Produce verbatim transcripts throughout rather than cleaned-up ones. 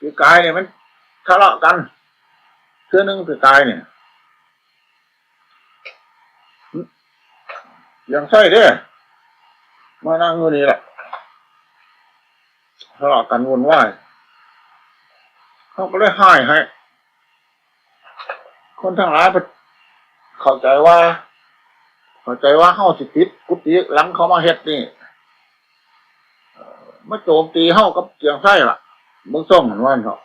ปีกายเนี่ยมันทะเลาะกัน เทื่อหนึ่งปีกายเนี่ย เสียงไส้เด้ มานั่งอยู่นี่แหละ ทะเลาะกันวุ่นวาย เขาก็เลยห้ายให้ คนทั้งหลายไปเข้าใจว่า เข้าใจว่าเฮาสิปิดกุฏิหลังเขามาเฮ็ดนี่ เอ่อ มาโจมตีเฮากับเสียงไส้ล่ะ เบิ่งทรงมันว่าเถาะ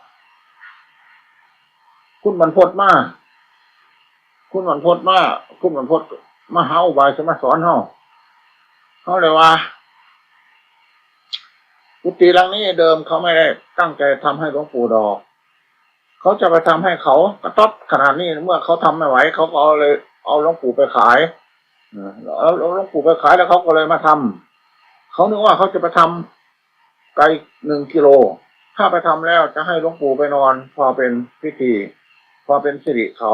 คุณบรรพตมา คุณบรรพตมา คุณบรรพตมาหาอุบายสิมาสอนเฮา เฮาเลยว่า กุฏิหลังนี้เดิมเขาไม่ได้ตั้งใจทำให้หลวงปู่ดอก เขาจะไปทำให้เขากระต๊อบขนาดนี้ เมื่อเขาทำไม่ไหว เขาก็เอาเลย เอาหลวงปู่ไปขาย เออ เอา เอาหลวงปู่ไปขายแล้วเขาก็เลยมาทำ เขานึกว่าเขาจะไปทำไกลหนึ่งกิโล ถ้าไปทำแล้วจะให้หลวงปู่ไปนอน พอเป็นพิธี พอเป็นสิริเขา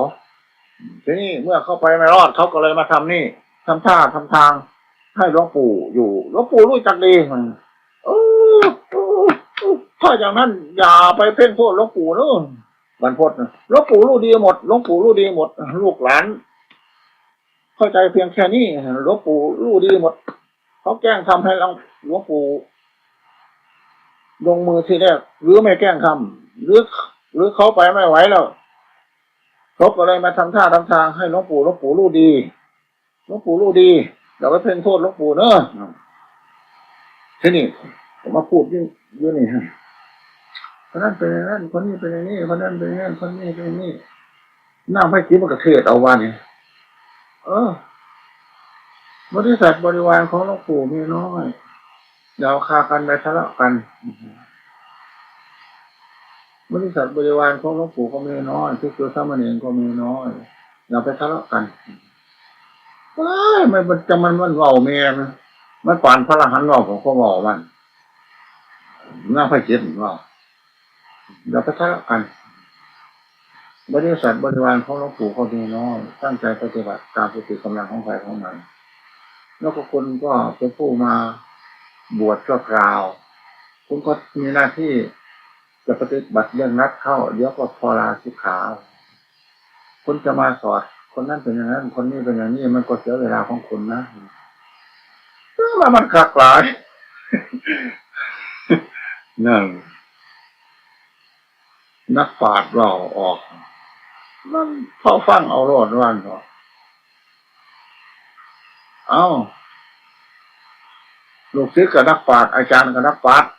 ทีนี้เมื่อเขาไปไม่รอด เขาก็เลยมาทำนี่ ทำท่าทำทางให้หลวงปู่อยู่ หลวงปู่รู้จักดี เออ เออ เออ ถ้าอย่างนั้นอย่าไปเพ่งโทษหลวงปู่เนอะ บรรพตนะ หลวงปู่รู้ดีหมด หลวงปู่รู้ดีหมด ลูกหลาน เข้าใจเพียงแค่นี้ หลวงปู่รู้ดีหมด เขาแกล้งทำให้หลวง หลวงปู่ลงมือทีแรก หรือไม่แกล้งทำ หรือ หรือเขาไปไม่ไหวแล้ว เขาก็เลยมาทำท่าทำทางให้หลวงปู่ หลวงปู่รู้ดี หลวงปู่รู้ดี อย่าไปเพ่งโทษหลวงปู่เนอะ ทีนี้ผมมาพูดอยู่ อยู่นี่ฮะ คนนั้นเป็นอย่างนั้น คนนี้เป็นอย่างนี้ คนนั้นเป็นอย่างนั้น คนนี้เป็นอย่างนี้ นางไพจิตรมันก็เทศน์เอาว่านี่ เออ บริษัทบริวารของหลวงปู่มีน้อย อย่าเอาคากันไปทะเลาะกัน บริษัทบริวารของหลวงปู่ก็มีน้อย ภิกษุสามเณรก็มีน้อย อย่าไปทะเลาะกัน เอ้ย มัน มันจะมัน มันเว้าแม่น มันปานพระอรหันต์เว้า ผมก็เว้ามัน นางไพจิตรเว้า อย่าไปทะเลาะกัน บริษัทบริวารของหลวงปู่ก็มีน้อย ตั้งใจปฏิบัติตามสติกำลังของใครของมัน แล้วก็คุณก็เป็นผู้มาบวชชั่วคราว คุณก็มีหน้าที่จะปฏิบัติเรื่องนัดเข้า เดี๋ยวก็พอลาสิกขา คุณจะมาสอน คนนั้นเป็นอย่างนั้น คนนี้เป็นอย่างนี้ มันก็เสียเวลาของคุณนะ เออ มันคักหลาย นั่น นักปราชญ์เว้าออก มันพอฟังเอาโลดว่าเถาะ เอ้า ลูกศิษย์ก็นักปราชญ์ อาจารย์ก็นักปราชญ์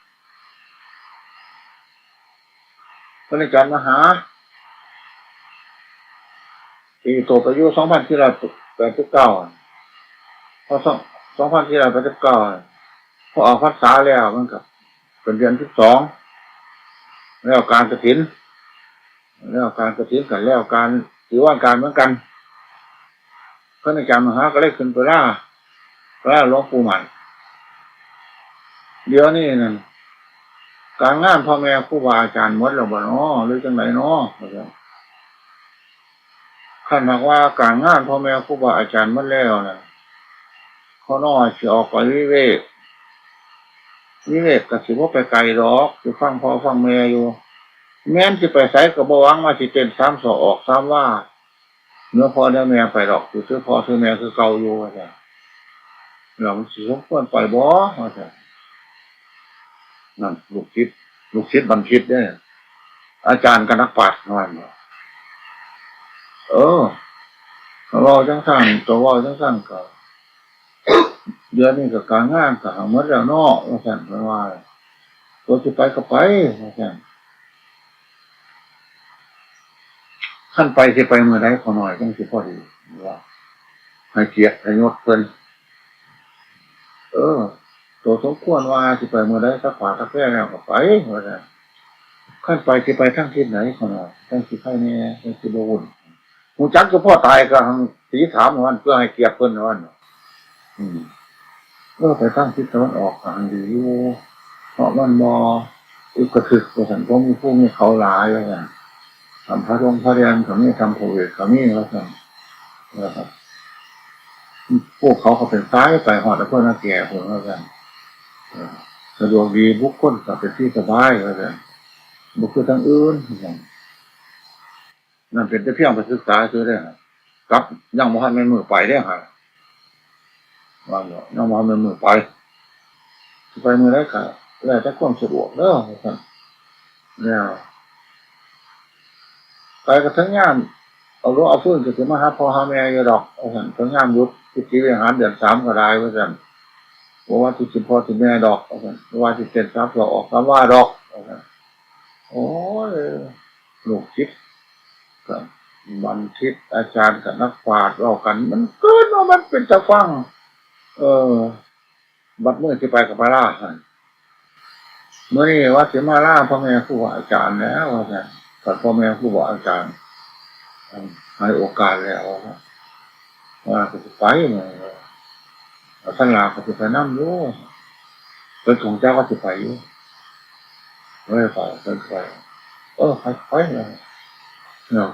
พระอาจารย์มหา ปีตกอายุสองพันสี่ร้อยแปดสิบเก้า พอสอง สองพันสี่ร้อยแปดสิบเก้า พอออกพรรษาแล้วมันก็เป็นเดือนสิบสอง แล้วการกฐิน แล้วการกฐินกัน แล้วการถือว่าการเหมือนกัน พระอาจารย์มหาก็เลยขึ้นไปลา ลาหลวงปู่หมัน เดี๋ยวนี้นั่น การงานพ่อแม่ครูบาอาจารย์หมดแล้วบ่น้อ หรือจังไดน้อ ว่าซั่น คันหากว่าการงานพ่อแม่ครูบาอาจารย์หมดแล้วน่ะ ข้าน้อยสิออกไปวิเวก วิเวกก็สิบ่ไปไกลดอก สิฟังพ่อฟังแม่อยู่ แม่นสิไปไสก็บ่หวังว่าสิเต้นสามศอกออกสามวา เหนือพ่อเหนือแม่ไปดอก สิถือพ่อถือแม่คือเก่าอยู่ ว่าซั่น แล้วมันสิสมควรไปบ่ ว่าซั่น นั่นลูกศิษย์ ลูกศิษย์บัณฑิตเด้ อาจารย์ก็นักปราชญ์ว่าซั่น เออ เว้าจังซั่น ก็เว้าจังซั่นก็ เดี๋ยวนี้ก็การงานก็หาหมดแล้วเนาะ ว่าซั่นเพิ่นว่า ตัวสิไปก็ไป ว่าซั่น คันไปสิไปมื้อใดขอน้อยจังสิพอดี ว่า ให้เกียรติให้ยศเพิ่น เออ ตัวสมควรว่าสิไปมื้อใด ซักผ้าซักแพรแล้วก็ไป ว่าซั่น คันไปสิไปทางทิศไหนขอน้อยจังสิไคแน่ จังสิบ่วุ่น ฮู้จักอยู่พ่อตายก็หังสิถามว่า เพื่อให้เกียรติเพิ่นว่า อืม เออ ไปทางทิศตะวันออกก็หังดีอยู่ เพราะมันบ่อึกกระทึก ว่าซั่น เพราะมีภูมีเขาหลาย ว่าซั่น ถ้ำพระดงพระแดงก็มี ถ้ำพระเวทก็มี ว่าซั่น นะครับ ภูเขาก็เป็นทราย ไปฮอดอำเภอนาแกพุ้น ว่าซั่น เออ สะดวกดี บุคคลก็เป็นที่สบาย ว่าซั่น บ่คือทางอื่น นั่นเป็นแต่เพียงไปศึกษาซื่อเด้อ กลับยังบ่ทันแม่นมื้อไปเด้อ ว่าเนาะ ยังบ่ทันแม่นมื้อไป สิไปมื้อใดก็แล้วแต่ความสะดวกเด้อ ว่าซั่น แล้ว ไปก็ถึงยามเอาหลวงเอาฟืนก็สิมาหาพ่อหาแม่อยู่ดอก ว่าซั่น ถึงยามหยุดกิจวิหารเดือนสามก็ได้ ว่าซั่น บ่ว่าสิพ่อสิแม่ดอก ว่าซั่น บ่ว่าสิเต้นสามเทื่อออกสามวาดอก ว่าซั่น โอ้ย ลูกศิษย์ก็บัณฑิต อาจารย์ก็นักปราชญ์เว้ากัน มันเกินว่ามันเป็นตาฟัง เออ บัดมื้อสิไปก็ไปลาหั่น มื้อนี้ว่าสิมาลาพ่อแม่ครูบาอาจารย์แล้ว ว่าซั่น บัดพ่อแม่ครูบาอาจารย์ให้โอกาสแล้ว ว่าซั่น ว่าก็สิไปมื้อนี้ คันลาก็สิไปนำอยู่ เพิ่นก็ฮู้จักว่าสิไปอยู่ เอ้ย ไป เพิ่นก็ไป เออ ไป ไป เนาะ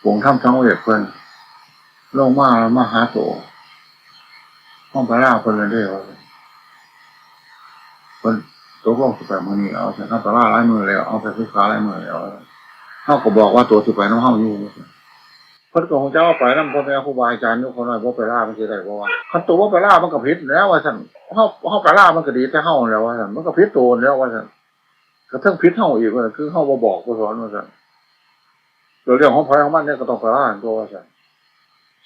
องค์ธรรมสังเวชเพิ่น ลงมา มาหาโต ห้องไปลาเพิ่นเลยเด้อ ว่าซั่น เพิ่นตกลงสิไปมื้อนี้ เอาซั่น เฮาไปลาหลายมื้อแล้ว เอาไปศึกษาหลายมื้อแล้ว เฮาก็บอกว่าโตสิไปนำเฮาอยู่ ว่าซั่น เพิ่นก็ฮู้จักว่าไปนำพ่อแม่ครูบาอาจารย์อยู่ คนน้อยบ่ไปลามันสิได้บ่วะ คันโตบ่ไปลามันก็ผิดแล้ว ว่าซั่น เฮา เฮาไปลามันก็ดีแต่เฮาแล้ว ว่าซั่น มันก็ผิดโตแล้ว ว่าซั่น ก็เทิงผิดเฮาอีก ว่าซั่น คือเฮาบ่บอกบ่สอน ว่าซั่น ก็เรื่องของไผของมันเนี่ยก็ต้องไปลาหั่นตัว ว่าซั่น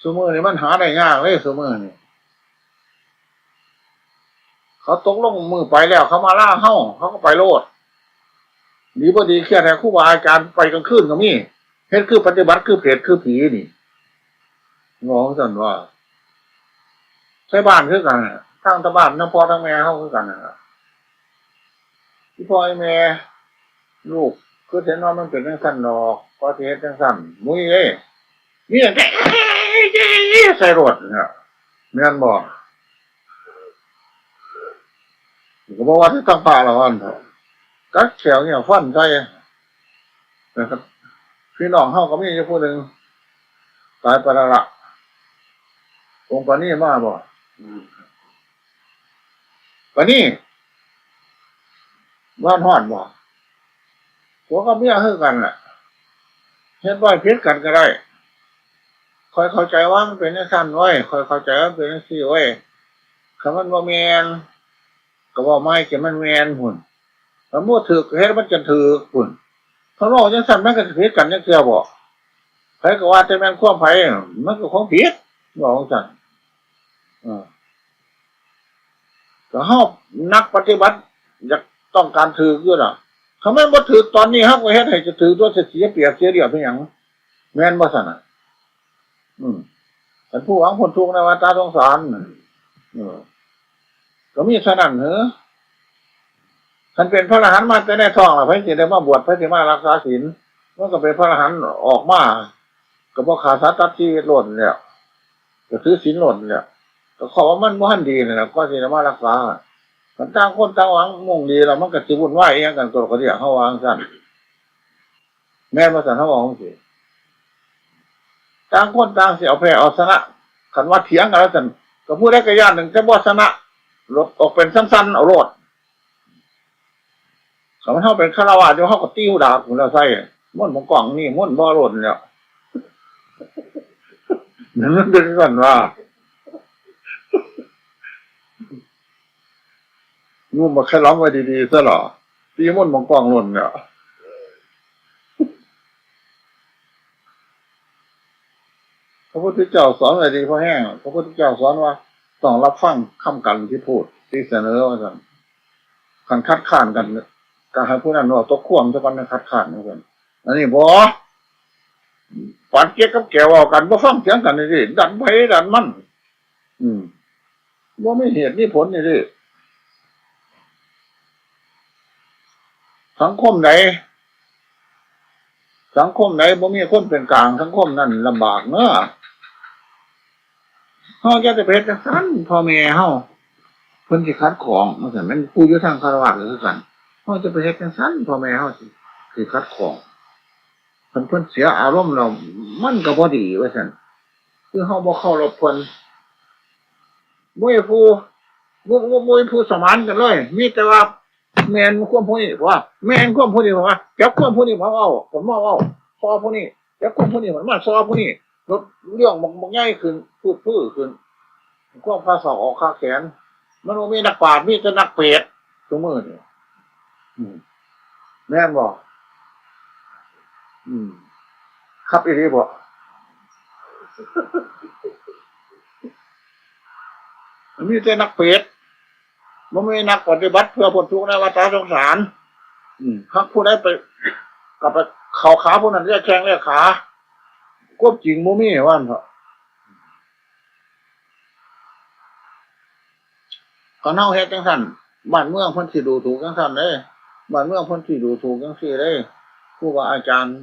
ซุมื้อนี้มันหาได้ยากเด้ ซุมื้อนี้ เขาตกลงมื้อไปแล้ว เขามาลาเฮา เขาก็ไปโลด ดีบ่ดีเครียดแท้ ครูบาอาจารย์ไปกลางคืนก็มี เฮ็ดคือปฏิบัติคือเปรตคือผีนี่ งงซั่นว่า ไทบ้านคือกันน่ะ ทั้งตาบ้านทั้งพ่อทั้งแม่เฮาคือกันน่ะ อีพ่ออีแม่ ลูกคือเห็นว่ามันเป็นจังซั่นดอก ก็สิเฮ็ดจังซั่น มุ้ยเอ้ย มีแต่ใส่รถเนี่ย แม่นบ่ ก็บอกว่าที่ตั้งป่าละวันเถาะ กัดแขวเนี่ยฟันใส่นะครับ พี่น้องเฮาก็มีอยู่ผู้หนึ่ง ตายไปแล้วละ องค์ปานีมาบ่ อืม ปานี บ้านฮอดบ่ ผัวกับเมียคือกันน่ะ เฮ็ดบ่ให้ผิดกันก็ได้ ข้อยเข้าใจว่ามันเป็นจังซั่นเว้ย ข้อยเข้าใจว่ามันเป็นจังซี่เว้ย คันมันบ่แม่น ก็เว้าใหม่ จั่งมันแม่นพุ้น คันบ่ถูก ก็เฮ็ดมันจั่งถูกพุ้น คันเว้าจั่งซั้น มันก็สิผิดกันจั่งเทื่อบ่ ไผก็ว่าแต่แม่นความไผ มันก็ของผิด เว้าจั่งซั้น เออ ก็เฮานักปฏิบัติ อยากต้องการถูกอยู่ล่ะ คันมันบ่ถูกตอนนี้ เฮาก็เฮ็ดให้จะถูก ตัวเสียเปรียบเสียเรียบเป็นหยัง แม่นบ่ซั่นน่ะ อืม คันผู้หวังพ้นทุกข์ในวัฏฏะสงสารน่ะ เออ ก็มีเท่านั้นเหรอ คันเป็นพระอรหันต์มาแต่ในท้องล่ะ ไผสิได้มาบวช ไผสิมารักษาศีล มันก็เป็นพระอรหันต์ออกมา ก็บ่ฆ่าสัตว์ตัดชีวิตโลดแล้ว ก็ถือศีลโลดแล้ว ก็ข้อว่ามันบ่ทันดีนั่นแหละ ก็สิได้มารักษา คันต่างคนต่างหวังมุ่งดีแล้ว มันก็สิวุ่นวายอิหยังกัน ก็เรียกเฮาว่าจั่งซั้น แม่นบ่ซั่น เฮาเว้าจั่งซี้ ต่างคนต่างสิเอาแพ้เอาชนะ คันว่าเถียงกันแล้วซั่น ก็ผู้ใดก็ย้านหนึ่งแต่บ่ชนะ หลบออกเป็นสั้นๆ เอาโลด คันเฮาเป็นฆราวาสอยู่ เฮาก็ตีหูดาบพุ้นแล้วใส่ มนต์บ่กล้องนี่ มนต์บ่โลดแล้ว นั่นมันเป็นซั่นว่า งุ้มบักไข่หลามไว้ดีๆ ซะล่ะ ตีมนต์บ่กล้องโลดแล้ว พระพุทธเจ้าสอนไว้ดีพอแฮง พระพุทธเจ้าสอนว่าต้องรับฟังคำกันที่พูด ที่เสนอ ว่าซั่น คันคัดค้านกัน ก็ให้ผู้นั้นเว้าตกความซะก่อน คัดค้านว่าซั่น อันนี้บ่ ปานเก๊กกับแกะเว้ากัน บ่ฟังเถียงกันนี่เด้ ดันไผดันมัน อืม บ่มีเหตุมีผลนี่เด้ สังคมใด สังคมใดบ่มีคนเป็นกลาง สังคมนั้นลำบากเนาะ เฮาจะไปเฮ็ดจั่งซั้น พ่อแม่เฮา เพิ่นสิขัดข้อง ว่าซั่น แม่นผู้อยู่ทางฆราวาสก็คือกัน เฮาจะไปเฮ็ดจั่งซั้น พ่อแม่เฮาสิ สิขัดข้อง คันเพิ่นเสียอารมณ์แล้ว มันก็บ่ดี ว่าซั่น คือเฮาบ่เคารพเพิ่น บ่มีผู้ บ่ บ่ บ่มีผู้สมานกันเลย มีแต่ว่า แม่นความผู้นี้ว่า แม่นความผู้นี้ว่า จับความผู้นี้มาเว้า ผมมาเว้า ซอผู้นี้ จับความผู้นี้มันมาซอผู้นี้ ลดเรื่องมันมันใหญ่ขึ้น ฟืดฟืดขึ้น ความคาศอกออกคาแขน มันบ่มีนักปราชญ์ มีแต่นักเปรต ซุมื้อนี่ อืม แม่นบ่ อืม ครับอีหลีบ่ มันมีแต่นักเปรต บ่มีนักปฏิบัติเพื่อพ้นทุกข์ในวัฏสงสาร อืม หากผู้ใดไป ก็ไปเข้าขาผู้นั้น เลียแข้งเลียขา ความจริงบ่มี ว่าซั่นเถาะ คันเฮาเฮ็ดจั่งซั้น บ้านเมืองเพิ่นสิดูถูกจั่งซั้นเด้ บ้านเมืองเพิ่นสิดูถูกจั่งซี้เด้ ครูบาอาจารย์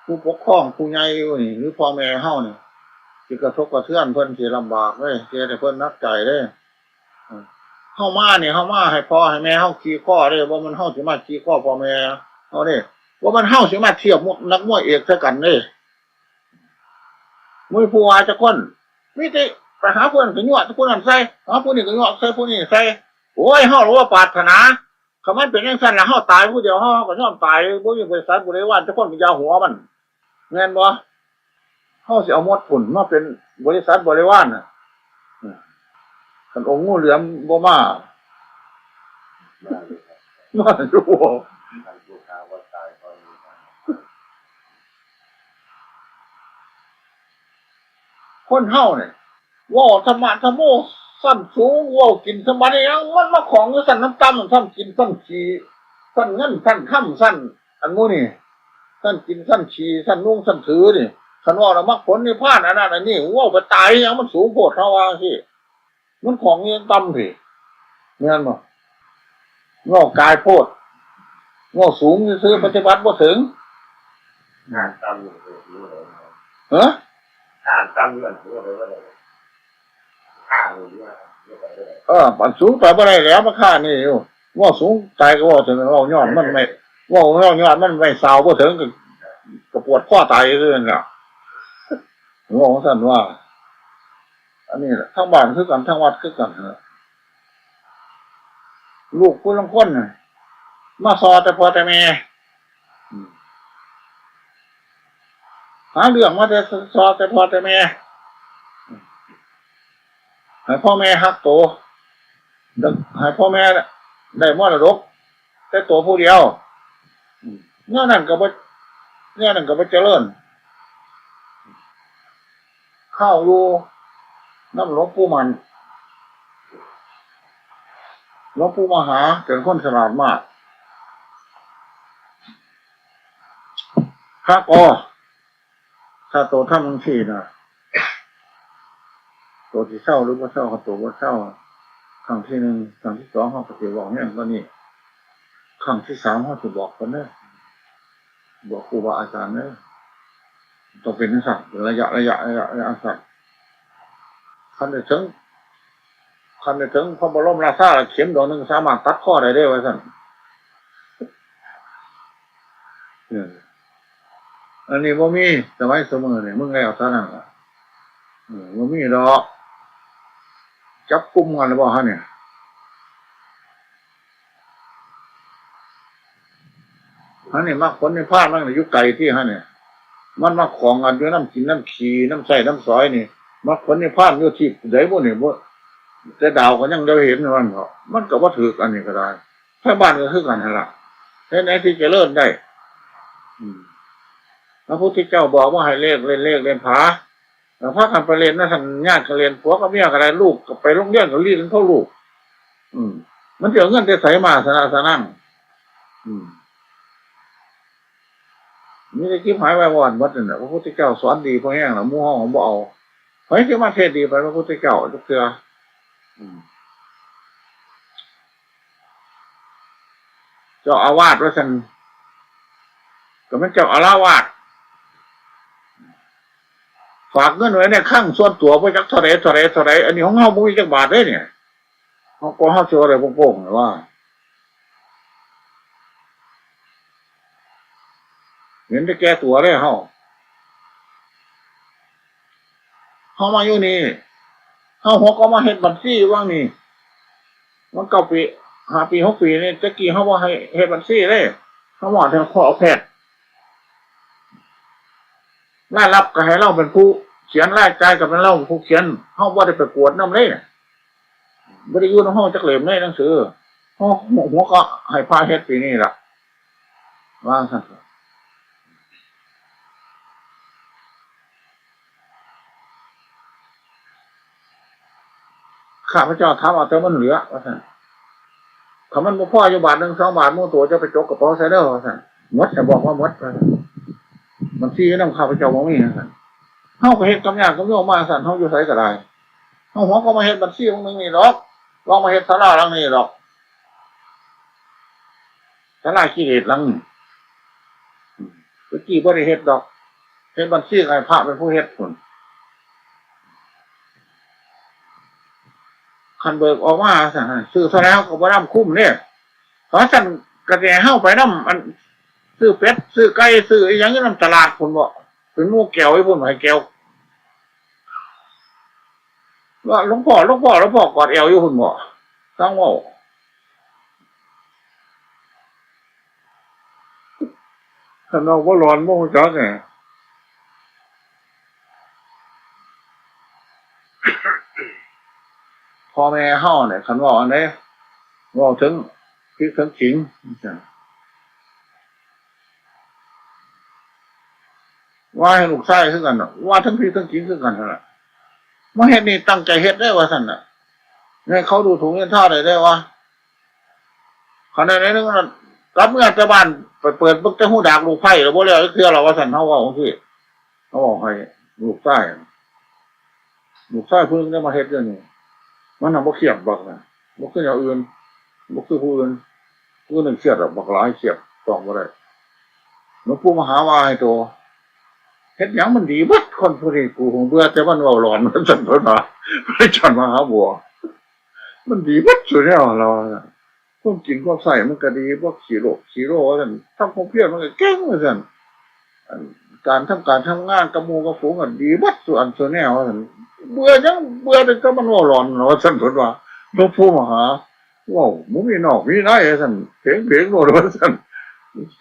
ผู้ปกครองผู้ใหญ่อยู่นี่ หรือพ่อแม่เฮานี่ สิกระทบกระเทือนเพิ่น สิลำบากเด้ สิเฮ็ดให้เพิ่นหนักใจเด้ เฮามานี่ เฮามาให้พ่อให้แม่เฮาขี่คอเด้ บ่แม่นเฮาสิมาขี่คอพ่อแม่เฮาเด้ บ่แม่นเฮาสิมาเทียบนักมวยเอกใส่กันเด้ บ่มีผู้ว่าจักคน มีแต่ไปหาผู้นั้นก็ยั่วผู้นั้นใส่ หาผู้นี้ก็ยั่วใส่ผู้นี้ใส่ โอ้ย เฮาบ่ปรารถนา คันมันเป็นจั่งซั้นล่ะ เฮาตายผู้เดียว เฮาก็ยอมตาย บ่มีบริษัทบริวารจักคนก็อย่าหัวมัน แม่นบ่ เฮาสิเอาหมดพุ้นมาเป็นบริษัทบริวารน่ะ อืม คันองค์งูเหลือมบ่มา มาอยู่ คนเฮาเนี่ย เว้าธรรมะธรรมโม ชั้นสูง เว้ากินสมบัติอิหยัง มันมาของอยู่ชั้นต่ำๆ ชั้นกินชั้นขี้ ชั้นเงินชั้นคำ ชั้นอันหมู่นี่ ชั้นกินชั้นขี้ ชั้นนุ่งชั้นถือนี่ คันเว้าแล้วมรรคผลนิพพาน อันนั้นอันนี้ เว้าไปตายอิหยัง มันสูงโพด เฮาว่าจั่งซี้ มันของอยู่ต่ำพี้ แม่นบ่ เว้ากายโพด เว้าสูงซื่อๆ ปฏิบัติบ่ถึง งานต่ำอยู่ ฮะ งานต่ำอยู่ อันนี้ว่าได้ ข้าอยู่ว่า เออ อันสูงไปบ่ได้แล้ว มาข้านี่อยู่ เว้าสูงตายก็เว้าถึง เว้าย้อนมันไม่ เว้าย้อนมันไม่ซาวบ่ถึง ก็ ก็ปวดคอตายซื่อนั่นแหละ เว้าจั่งซั้นว่า อันนี้แหละ ทั้งบ้านคือกัน ทั้งวัดคือกันนะ ลูกผู้ลางคนน่ะ มาซอแต่พ่อแต่แม่ อืม หาเรื่องมาแต่ซอแต่พ่อแต่แม่ ให้พ่อแม่ฮักโต ให้พ่อแม่ได้มรดก แต่โตผู้เดียว อืม แนวนั้นก็บ่ แนวนั้นก็บ่เจริญ ข้าวอยู่นำหลวงปู่มั่น หลวงปู่มหาเป็นคนฉลาดมาก พระกอ ถ้าโตทำจั่งซี้นะ โตสิเซาหรือบ่เซา คันโตบ่เซา ครั้งที่หนึ่ง ครั้งที่สอง เฮาก็สิเว้าแฮงกว่านี้ ครั้งที่สาม เฮาสิบอกเพิ่นเด้อ บอกครูบาอาจารย์เด้อ ต้องเป็นจั่งซั้น เป็นระยะ ระยะ ระยะ ระยะจั่งซั้น คันได้ถึง คันได้ถึงพระบรมราชาแล้ว เข็มดอกหนึ่งสามารถตัดคอได้เด้อ ว่าซั่น เออ อันนี้บ่มี สมัยซุมื้อนี่ มึงแล้วเท่านั้นล่ะ เออ บ่มีดอก จับกุมกันแล้วบ่ฮะเนี่ย ฮะเนี่ย มรรคผลนิพพานมันอยู่ไกลที่ฮะเนี่ย มันมาของกันอยู่นำกินนำขี้นำใช้นำสอยนี่ มรรคผลนิพพานอยู่ที่ใดบุนี่ บ่ แต่ดาวก็ยังได้เห็นมันเนาะ มันก็บ่ถืกอันนี้ก็ได้ ไทบ้านก็คือกันหั่นล่ะ เฮ็ดแนวที่เจริญได้ อืม พระพุทธเจ้าบอกว่าให้เลขเล่นเลขเล่นผา แล้วพากันไปเล่นนะ ท่านญาติก็เล่น ผัวกับเมียก็ได้ ลูกก็ไปโรงเรียนก็เรียนเท่าลูก อืม มันสิเอาเงินแต่ไสมาสนะสนั่ง อืม มีแต่จิบหายไว้วอนหมดนั่นแหละ พระพุทธเจ้าสอนดีพอแฮงแล้ว หมู่เฮาบ่เอา ไผสิมาเทศน์ดีปานพระพุทธเจ้าจักเทื่อ อืม เจ้าอาวาสว่าซั่น ก็แม่นเจ้าอาละวาส ฝากเงินไว้ในคลังส่วนตัวบ่จักเท่าใด เท่าใด เท่าใด อันนี้ของเฮาบ่มีจักบาทเด้เนี่ย เฮาก็เฮาสิเอาได้โป่งๆ ว่า เห็นแต่แก่ตัวเด้เฮา เฮามาอยู่นี่ เฮาหกก็มาเฮ็ดบัญชีว่างนี่ มันเก้าปี ห้าปีหกปีนี่ แต่กี้เฮาบ่ให้เฮ็ดบัญชีเด้ เฮาบ่ให้พ่อเอาแพทย์ รายรับก็ให้ลาวเป็นผู้เขียน รายจ่ายก็เป็นลาวเป็นผู้เขียน เฮาบ่ได้ไปกวดนำเด้ บ่ได้อยู่นำเฮาจักเล่มเด้หนังสือ เฮาหัวก็ให้พระเฮ็ดปีนี้ล่ะ ว่าซั่น ข้าพเจ้าถามเอาแต่มันเหลือ ว่าซั่น ถ้ามันบ่พออยู่บาทหนึ่งสองบาท หมู่โตจะไปจกกระเป๋าใส่เด้อ ว่าซั่น หมด แต่บอกว่าหมด ว่าซั่น บัญชีนำข้าพเจ้าบ่มี ว่าซั่น เฮาก็เฮ็ดกับญาติกับโยมมาซั่น เฮาอยู่ไสก็ได้ เฮาหัวก็มาเฮ็ดบัญชีหลังหนึ่งนี่ดอก ลองมาเฮ็ดศาลาหลังนี้ดอก ศาลากิเลสหลังนี้ ตะกี้บ่ได้เฮ็ดดอก เฮ็ดบัญชีให้พระเป็นผู้เฮ็ดพุ้น คันเบิกออกมาซั่น ซื้อเท่าใดก็บ่นำคุ้มเด้ เพราะซั่นก็สิให้เฮาไปนำ อัน ซื้อเป็ด ซื้อไก่ ซื้ออิหยังอยู่นำตลาดพุ้นบ่ เป็นหมู่แก้วอยู่พุ้น ให้แก้ว ว่า หลวงพ่อ หลวงพ่อ หลวงพ่อกอดแอวอยู่พุ้นบ่ ฟังเว้า คันเว้าบ่หลอนบ่รู้จักนี่ พ่อแม่เฮาเนี่ย คันเว้าอันใด เว้าถึงผิดถึงศีล ว่าให้ลูกชายคือกันน่ะ ว่าทั้งผิดทั้งศีลคือกันนั่นล่ะ มาเฮ็ดนี่ตั้งใจเฮ็ดเด้อ ว่าซั่นน่ะ ให้เขาดูถูกนินทาได้เด้อ ว่า คันใดหนึ่งนั่น กลับเมือแต่บ้าน ไปเปิดเบิ่งแต่ฮูดากลูกไผ่แล้ว บ่แล้วจักเทื่อแล้ว ว่าซั่น เฮาเว้าจังซี่ เฮาเว้าให้ลูกชาย ลูกชายผู้หนึ่งได้มาเฮ็ดเรื่องนี้ มันน่ะบ่เครียดบักน่ะ บ่คือแนวอื่น บ่คือผู้อื่น ผู้อื่นนั่นเครียดอะ บักหลาย เครียด ต้องบ่ได้ หลวงปู่มหาว่าให้โต เฮ็ดหยังมันดีเบิด คนผู้นี้ กูคงเบื่อแต่มันเว้าหลอน ว่าซั่นเพิ่นว่า พระอาจารย์มหาบัว มันดีเบิดซุแนว ลาวว่า ความกินความใช้มันก็ดี บ่ขี้โลภขี้โลภ ว่าซั่น ทำความเพียรมันก็เก่ง ว่าซั่น อัน การทำการทำงานกับหมู่กับฝูงก็ดีเบิดซุอันซุแนว ว่าซั่น เบื่อหยัง เบื่อแต่มันเว้าหลอน ว่าซั่น เพิ่นว่า หลวงปู่มหา เว้าบ่มีนอกมีใน ว่าซั่น เผงๆ โลด ว่าซั่น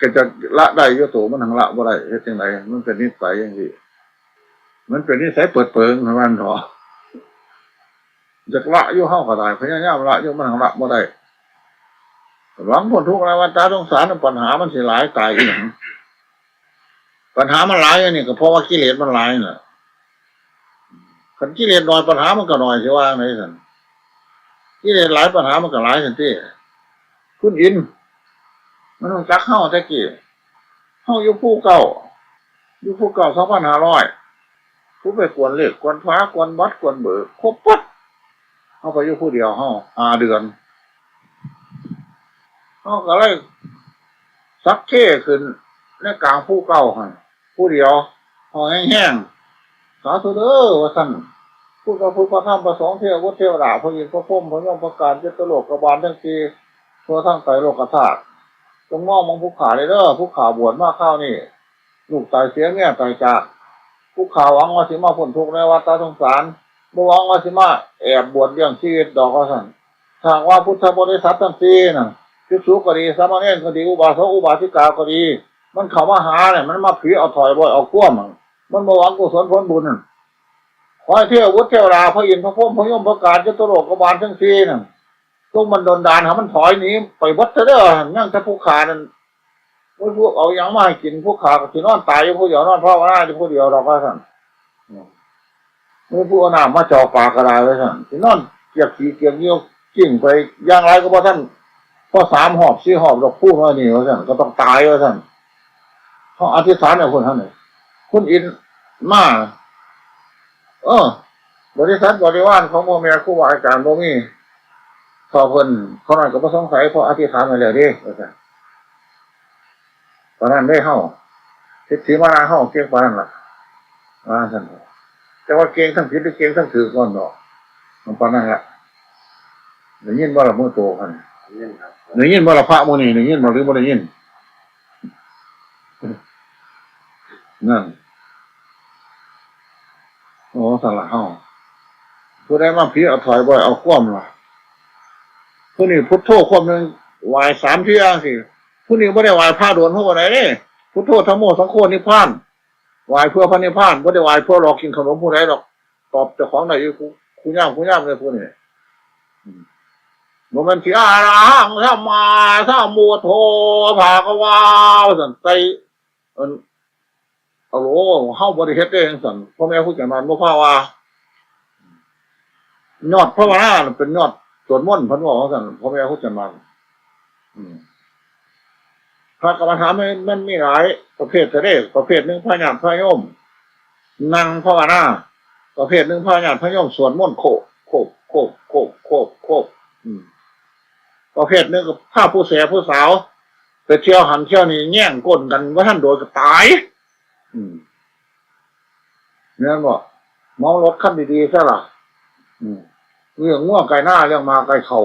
ก็จะละได้อยู่ โตมันหั้นละบ่ได้ เฮ็ดจั่งใด มันเป็นนิสัยจั่งซี้ มันเป็นนิสัยเปิดเปิงของมันเถาะ อยากละอยู่ เฮาก็ได้ พยายามละอยู่ มันหั้นละบ่ได้ หวังพ้นทุกข์ในวัฏฏะสงสาร ปัญหามันสิหลายตายอีหยัง ปัญหามันหลายอันนี้ก็เพราะว่ากิเลสมันหลายน่ะ คันกิเลสน้อย ปัญหามันก็น้อย สิว่าจั่งใดซั่น กิเลสหลาย ปัญหามันก็หลายซั่นติ คุณอิน มันรู้จักเฮาแต่กี้ เฮาอยู่ภูเก้า อยู่ภูเก้า สองพันห้าร้อย ผู้ไปกวนเลข กวนพระ กวนบัตร กวนเบอร์ ครบปั๊บ เฮาไปอยู่ผู้เดียว เฮา ห้าเดือน เฮาก็เลยสักเข้ขึ้นในกลางภูเก้าหั่น ผู้เดียว ห้องแฮงๆ สาธุเด้อ ว่าซั่น พุทธ พระพุทธ พระธรรม พระสงฆ์ เทวบุตรเทวดา พระอินทร์ พระพรหม พระยม พระกาฬ จตุโลกบาลทั้งสี่ ทั่วทั้งไตรโลกธาตุ จงมองมองผู้ข้าเด้อ ผู้ข้าบวชมาคราวนี้ ลูกตายเสีย เมียตายจาก ผู้ข้าหวังว่าสิมาพ้นทุกข์ในวัฏฏะสงสาร บ่หวังว่าสิมาแอบบวชเลี้ยงชีวิตดอก ว่าซั่น ถ้าหากว่าพุทธบริษัททั้งสี่น่ะ ภิกษุก็ดี สามเณรก็ดี อุบาสกอุบาสิกาก็ดี มันเข้ามาหาเนี่ย มันมาผีเอาถ่อยบ่อยเอาคว่ำอะ มันบ่หวังกุศลผลบุญนั่น ขอให้เทวบุตรเทวดา พระอินทร์ พระพรหม พระยม พระกาฬ จตุโลกบาลทั้งสี่นั่น จงบันดลดาลให้มันถอยหนีไปเบิดเถอะเด้อ ยังแต่ผู้ข้านั่น โอ้ย พวกเอาหยังมาให้กิน ผู้ข้าก็สินอนตายอยู่ผู้เดียว นอนภาวนาอยู่ผู้เดียวดอก ว่าซั่น อืม มีผู้เอาน้ำมาจ่อปากก็ได้ ว่าซั่น สินอนเกียกขี้เกียกเยี่ยว กิ้งไปอย่างไรก็บ่ทัน พอสามรอบสี่รอบดอก ผู้น้อยนี่ ว่าซั่น ก็ต้องตาย ว่าซั่น เขาอธิษฐานเอาคนเท่านั้น คุณอินมา เออ บริษัทบริวารของพ่อแม่ครูบาอาจารย์บ่มี ขอเพิ่น เขานั่นก็บ่สงสัย เพราะอธิษฐานไว้แล้วเด้ ว่าซั่น ปานนั้นเด้เฮา ทิฏฐิมานะเฮาเก่งปานนั้นล่ะ ว่าซั่น แต่ว่าเก่งทั้งผิดหรือเก่งทั้งถูกก่อนเนาะ มันปานนั้นล่ะ ได้ยินบ่ล่ะ หมู่โตหั่น ได้ยินครับ ได้ยินบ่ล่ะ พระหมู่นี้ ได้ยินบ่หรือบ่ได้ยิน นั่น โอ้ ซั่นล่ะเฮา ผู้ใดมาผีเอาถ่อยบ่อยเอาคว่ำล่ะ ผู้นี้พุทโธครบหนึ่ง ไหว้สามเทื่อสิ ผู้นี้บ่ได้ไหว้พระโดนเท่าใดเด้ พุทโธ ธัมโม สังโฆ นิพพาน ไหว้เพื่อพระนิพพาน บ่ได้ไหว้เพื่อหลอกกินขนมผู้ใดดอก ตอบเจ้าของได้อยู่ คู คูย่าม คูย่ามเลยผู้นี้ อืม บ่แม่นสิ อะระหัง สัมมาสัมพุทโธ ภะคะวา ว่าซั่น ใส่ อัน เอาโหล เฮาบ่ได้เฮ็ดเด้จั่งซั่น พ่อแม่ครูอาจารย์มานบ่พาว่า ยอดภาวนาเป็นยอดสวดมนต์ เพิ่นว่าจั่งซั่น พ่อแม่ครูอาจารย์มาน อืม พระกรรมฐานมัน มันมีหลายประเภทเด้ ประเภทหนึ่งพระญาติพระโยม นั่งภาวนา ประเภทหนึ่งพระญาติพระโยมสวดมนต์โคบ โคบ โคบ โคบ โคบ โคบ อืม ประเภทหนึ่งก็พาผู้แสผู้สาว ไปเที่ยวหั้นเที่ยวนี่ แย่งก้นกัน บ่ทันโดนก็ตาย อืม แม่นบ่ เหมารถคันดีๆ ซะล่ะ อืม เลี้ยงงัวไก่หน้า เลี้ยงหมาไก่เขา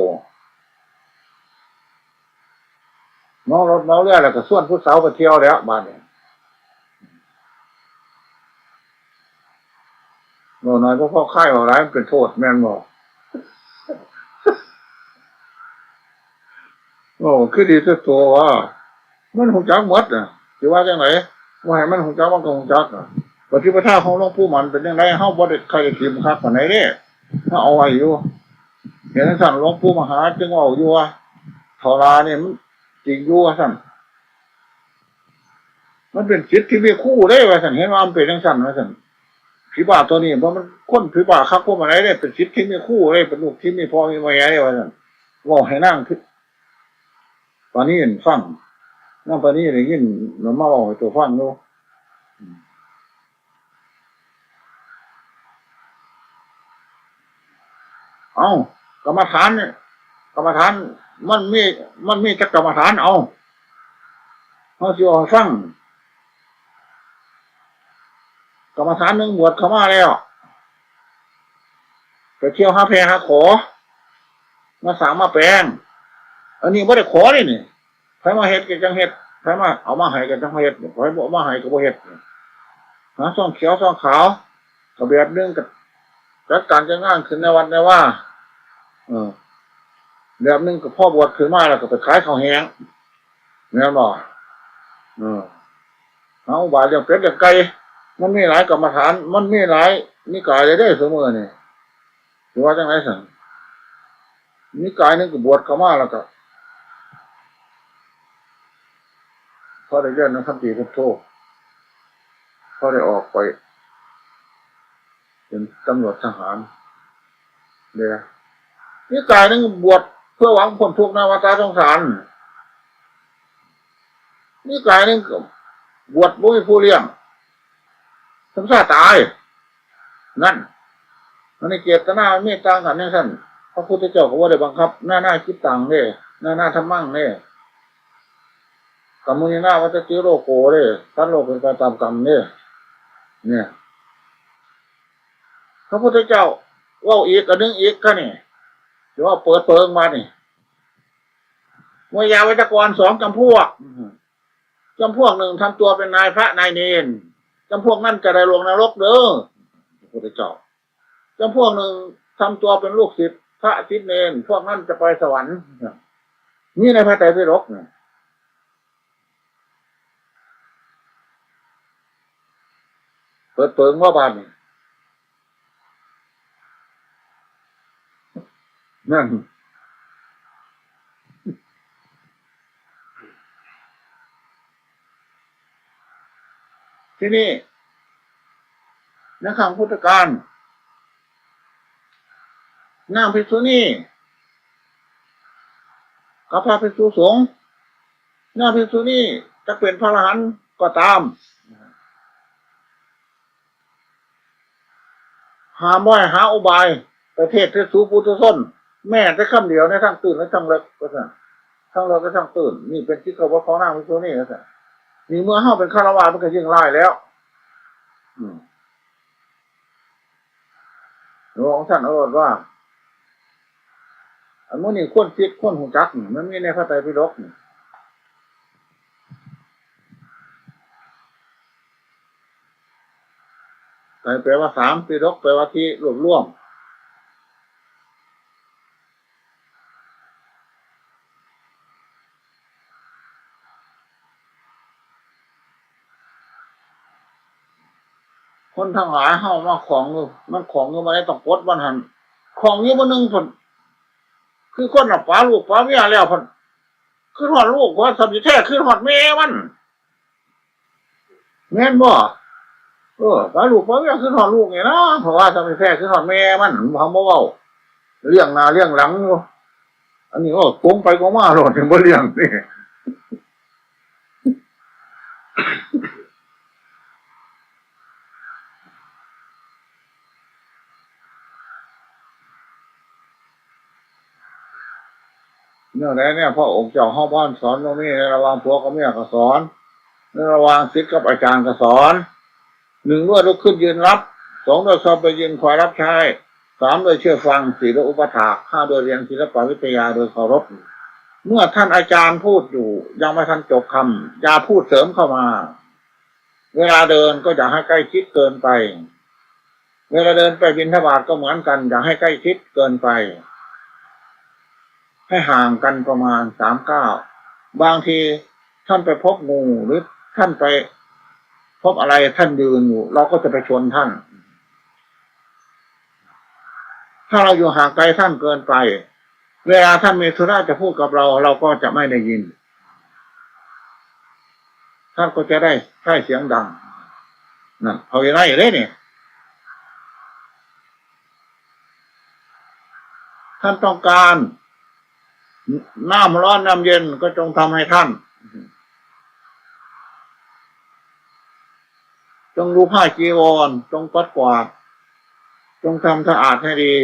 เหมารถเหมาเรือแล้วก็ชวนผู้สาวไปเที่ยวแล้ว บาดนี้ เว้าน้อยบ่พอคาย เว้าหลายมันเป็นโทษ แม่นบ่ โอ้ คือดีแต่ตัวว่า มันฮู้จักหมดน่ะ สิว่าจั่งใด ว่าให้มันฮู้จักมันก็ฮู้จักน่ะ ปฏิปทาของหลวงปู่หมันเป็นจั่งใด เฮาบ่ได้ใคร่ถิ่มคักปานใดเด้ เฮาเอาไว้อยู่ เห็นจั่งซั่น หลวงปู่มหาจึงเว้าอยู่ว่า เฒ่าลานี่มันจริงอยู่ว่าซั่น มันเป็นจิตที่มีคู่เด้ว่าซั่น เห็นว่ามันเป็นจั่งซั่นว่าซั่น ผีบ้าตัวนี้ เพราะมันคนผีบ้าคักพวกมันไหนเด้ เป็นจิตที่มีคู่เด้ เป็นลูกที่มีพ่อมีแม่เด้ว่าซั่น เว้าให้นางปานีฟัง นางปานีได้ยิน มันมาเว้าให้ตัวฟังอยู่ เอ้า กรรมฐานเนี่ย กรรมฐาน มันมี มันมีจักกรรมฐาน เอ้า เฮาสิเอาให้ฟัง กรรมฐานหนึ่งบวชเข้ามาแล้ว ไปเที่ยวหาแพรหาขอ มาสร้างมาแปลง อันนี้บ่ได้ขอเลยนี่ ไผมาเฮ็ดก็จั่งเฮ็ด ไผมาเอามาให้ก็จั่งเฮ็ด ไผบ่เอามาให้ก็บ่เฮ็ด หาซองเขียวซองขาว ก็แบบหนึ่งก็จัดการจัดงานขึ้นในวัดในวา เออ แบบหนึ่งก็พอบวชขึ้นมาแล้วก็ไปขายข้าวแห้ง แม่นบ่ เออ เอาอุบายเลี้ยงเป็ดเลี้ยงไก่ มันมีหลายกรรมฐาน มันมีหลายนิกายเลยเด้อซุมื้อนี่ สิว่าจั่งใดซั่น นิกายหนึ่งก็บวชเข้ามาแล้วก็ พอได้เรียนในคัมภีร์พุทโธ พอได้ออกไป เป็นตำรวจทหาร เด้อ นิกายหนึ่งบวชเพื่อหวังพ้นทุกข์ในวัฏสงสาร นิกายหนึ่งก็บวชบ่มีผู้เลี้ยง สมชาติตาย นั่น อันนี้เจตนามันมีต่างกันจั่งซั่น พระพุทธเจ้าก็บ่ได้บังคับ นานาจิตตังเด้ นานาธัมมังเด้ กัมมุนีนาวัจจติโลโกเด้ สัตว์โลกเป็นไปตามกรรมเด้ เนี่ย พระพุทธเจ้าเว้าอีกอันหนึ่งอีกค่ะนี่ เดี๋ยวว่าเปิดเปิงมานี่ เวยาวัจกรสองจำพวก จำพวกหนึ่งทำตัวเป็นนายพระนายเณร จำพวกนั้นจะได้ลงนรกเด้อ พระพุทธเจ้า จำพวกหนึ่งทำตัวเป็นลูกศิษย์พระศิษย์เณร พวกนั้นจะไปสวรรค์ มีในพระไตรปิฎกเนี่ย เปิดเปิงว่าบาดนี่ นั่น ที่นี่ ในครั้งพุทธกาล นางภิกษุณี กับพระภิกษุสงฆ์ นางภิกษุณีจะเป็นพระอรหันต์ก็ตาม ห้ามบ่ให้หาอุบายไปเทศน์สูปุถุชน แม้แต่คำเดียวในทางตื้นและทางเลิก ว่าซั่น ทางเลิกและทางตื้น นี่เป็นกิจของนางภิกษุณี ว่าซั่น นี่เมื่อเฮาเป็นฆราวาสมันก็ยิ่งร้ายแล้ว อืม หลวงท่านเอาว่า อันมื้อนี้ควรคิดควรฮู้จักนี่ มันมีในพระไตรปิฎกนี่ ไตรแปลว่าสาม ปิฎกแปลว่าที่รวบรวม พ คนทั้งหลายเฮามาของอยู่ มันของอยู่บ่ได้ต้องกดมันหั่น ของอยู่บ่หนึ่งพุ่น คือคนน่ะปาลูกปาเมียแล้วพุ่น คือฮอดลูกว่าสามีแท้ คือฮอดแม่มัน แม่นบ่ เออ ปาลูกปาเมีย คือฮอดลูกนี่นะ เพราะว่าสามีแท้ คือฮอดแม่มัน มันบ่เว้า เลี้ยงหน้าเลี้ยงหลังอยู่ อันนี้ก็ตรงไปก็มาโลด บ่เลี้ยงนี่ แนวใดเนี่ย พระองค์เจ้าเฮาบ่ทันสอน บ่มีในระหว่างผัวกับเมียก็สอน ในระหว่างศิษย์กับอาจารย์ก็สอน หนึ่งด้วยลุกขึ้นยืนรับ สองด้วยเข้าไปยืนคอยรับใช้ สามด้วยเชื่อฟัง สี่ด้วยอุปถาก ห้าด้วยเรียนศิลปวิทยาโดยเคารพ เมื่อท่านอาจารย์พูดอยู่ ยังไม่ทันจบคำ อย่าพูดเสริมเข้ามา เวลาเดินก็อย่าให้ใกล้ชิดเกินไป เวลาเดินไปบิณฑบาตก็เหมือนกัน อย่าให้ใกล้ชิดเกินไป ให้ห่างกันประมาณสามก้าว บางทีท่านไปพบงู หรือท่านไปพบอะไร ท่านยืนอยู่ เราก็จะไปชนท่าน ถ้าเราอยู่ห่างไกลท่านเกินไป เวลาท่านมีธุระจะพูดกับเรา เราก็จะไม่ได้ยิน ท่านก็จะได้ใช้เสียงดัง นั่น พระวินัยเด้นี่ ท่านต้องการ น้ำร้อนน้ำเย็นก็จงทำให้ท่าน จงดูผ้าจีวร จงปัดกวาด จงทำสะอาดให้ดี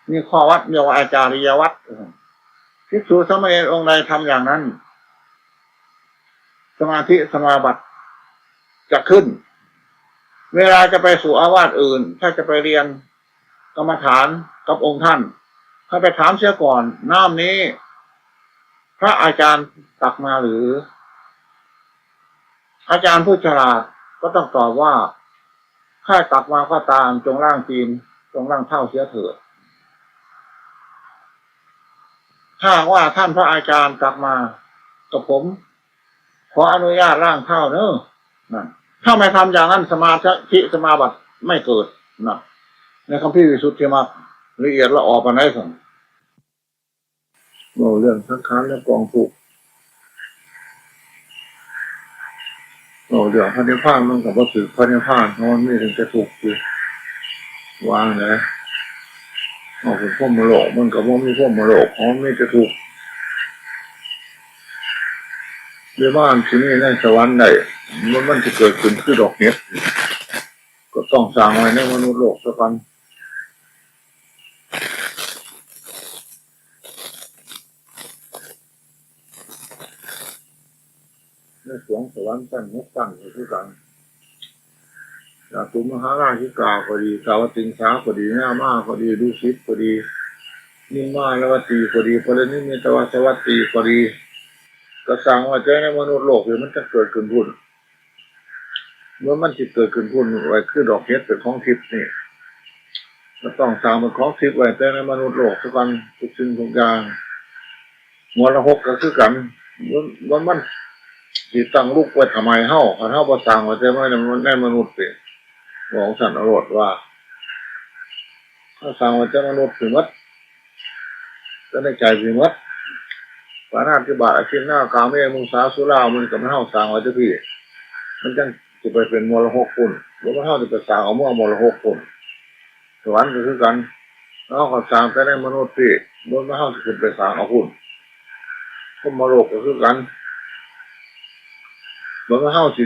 นี่ข้อวัดเรียกว่าอาจาริยวัตร ภิกษุสามเณรองค์ใดทำอย่างนั้น สมาธิสมาบัติจะขึ้น เวลาจะไปสู่อาวาสอื่น ถ้าจะไปเรียนกรรมฐานกับองค์ท่าน ให้ไปถามเสียก่อน น้ำนี้ พระอาจารย์ตักมาหรือ อาจารย์ผู้ฉลาดก็ต้องตอบว่า ข้าตักมาก็ตาม จงล้างตีน จงล้างเท้าเสียเถิด ถ้าหากว่าท่านพระอาจารย์ตักมากับผม ขออนุญาตล้างเท้าเนอะ นั่น ถ้าไม่ทำอย่างนั้น สมาธิสมาบัติไม่เกิด นะ ในคัมภีร์วิสุทธิมรรค ละเอียดละออปานใดซั่น เว้าเรื่องสังขารและกองทุกข์ เว้าเรื่องพระนิพพานมันก็บ่ถืกพระนิพพาน เพราะมันมีแต่ทุกข์อยู่ วางเลย เอาเป็นพรหมโลก มันก็บ่มีพรหมโลก เพราะมันมีแต่ทุกข์ วิมานสิมีในสวรรค์ได้ มัน มันสิเกิดขึ้นคือดอกเห็ด ก็ต้องสร้างไว้ในมนุษย์โลกซะก่อน ในสวงสวรรค์ชั้นหกชั้นก็คือกัน จาตุมหาราชิกาก็ดี สาวัตติงสาก็ดี ยามาก็ดี ดุสิตก็ดี นิมมานวัตตีก็ดี ปรินิมมิตวาสวัตตีก็ดี ก็สร้างไว้แต่ในมนุษย์โลกนี่ มันจะเกิดขึ้นพุ้น เมื่อมันสิเกิดขึ้นพุ้นไว้คือดอกเห็ดเป็นของทิพย์นี่ ก็ต้องสร้างเป็นของทิพย์ไว้แต่ในมนุษย์โลกซะก่อน ทุกสิ่งทุกอย่าง มรหกก็คือกัน มัน มัน มันสิตั้งลุกไว้ทำไมเฮา คันเฮาบ่สร้างไว้แต่ใน ในมนุษย์นี่ บอกซั่นเอาโลดว่า เฮาสร้างไว้แต่มนุษย์ซื่อหมด แต่ในใจซื่อหมด ปาณาติบาต อาทินนา กาเม มุสา สุรา มันก็มันเฮาสร้างไว้แต่พี้ มันจั่งสิไปเป็นมรหกพุ้น บ่แม่นเฮาสิไปสร้างเอาเมืองมรหกพุ้น สวรรค์ก็คือกัน เฮาก็สร้างแต่ในมนุษย์พี้ บ่แม่นเฮาสิขึ้นไปสร้างเอาพุ้น พรหมโลกก็คือกัน บ่แม่นเฮาสิ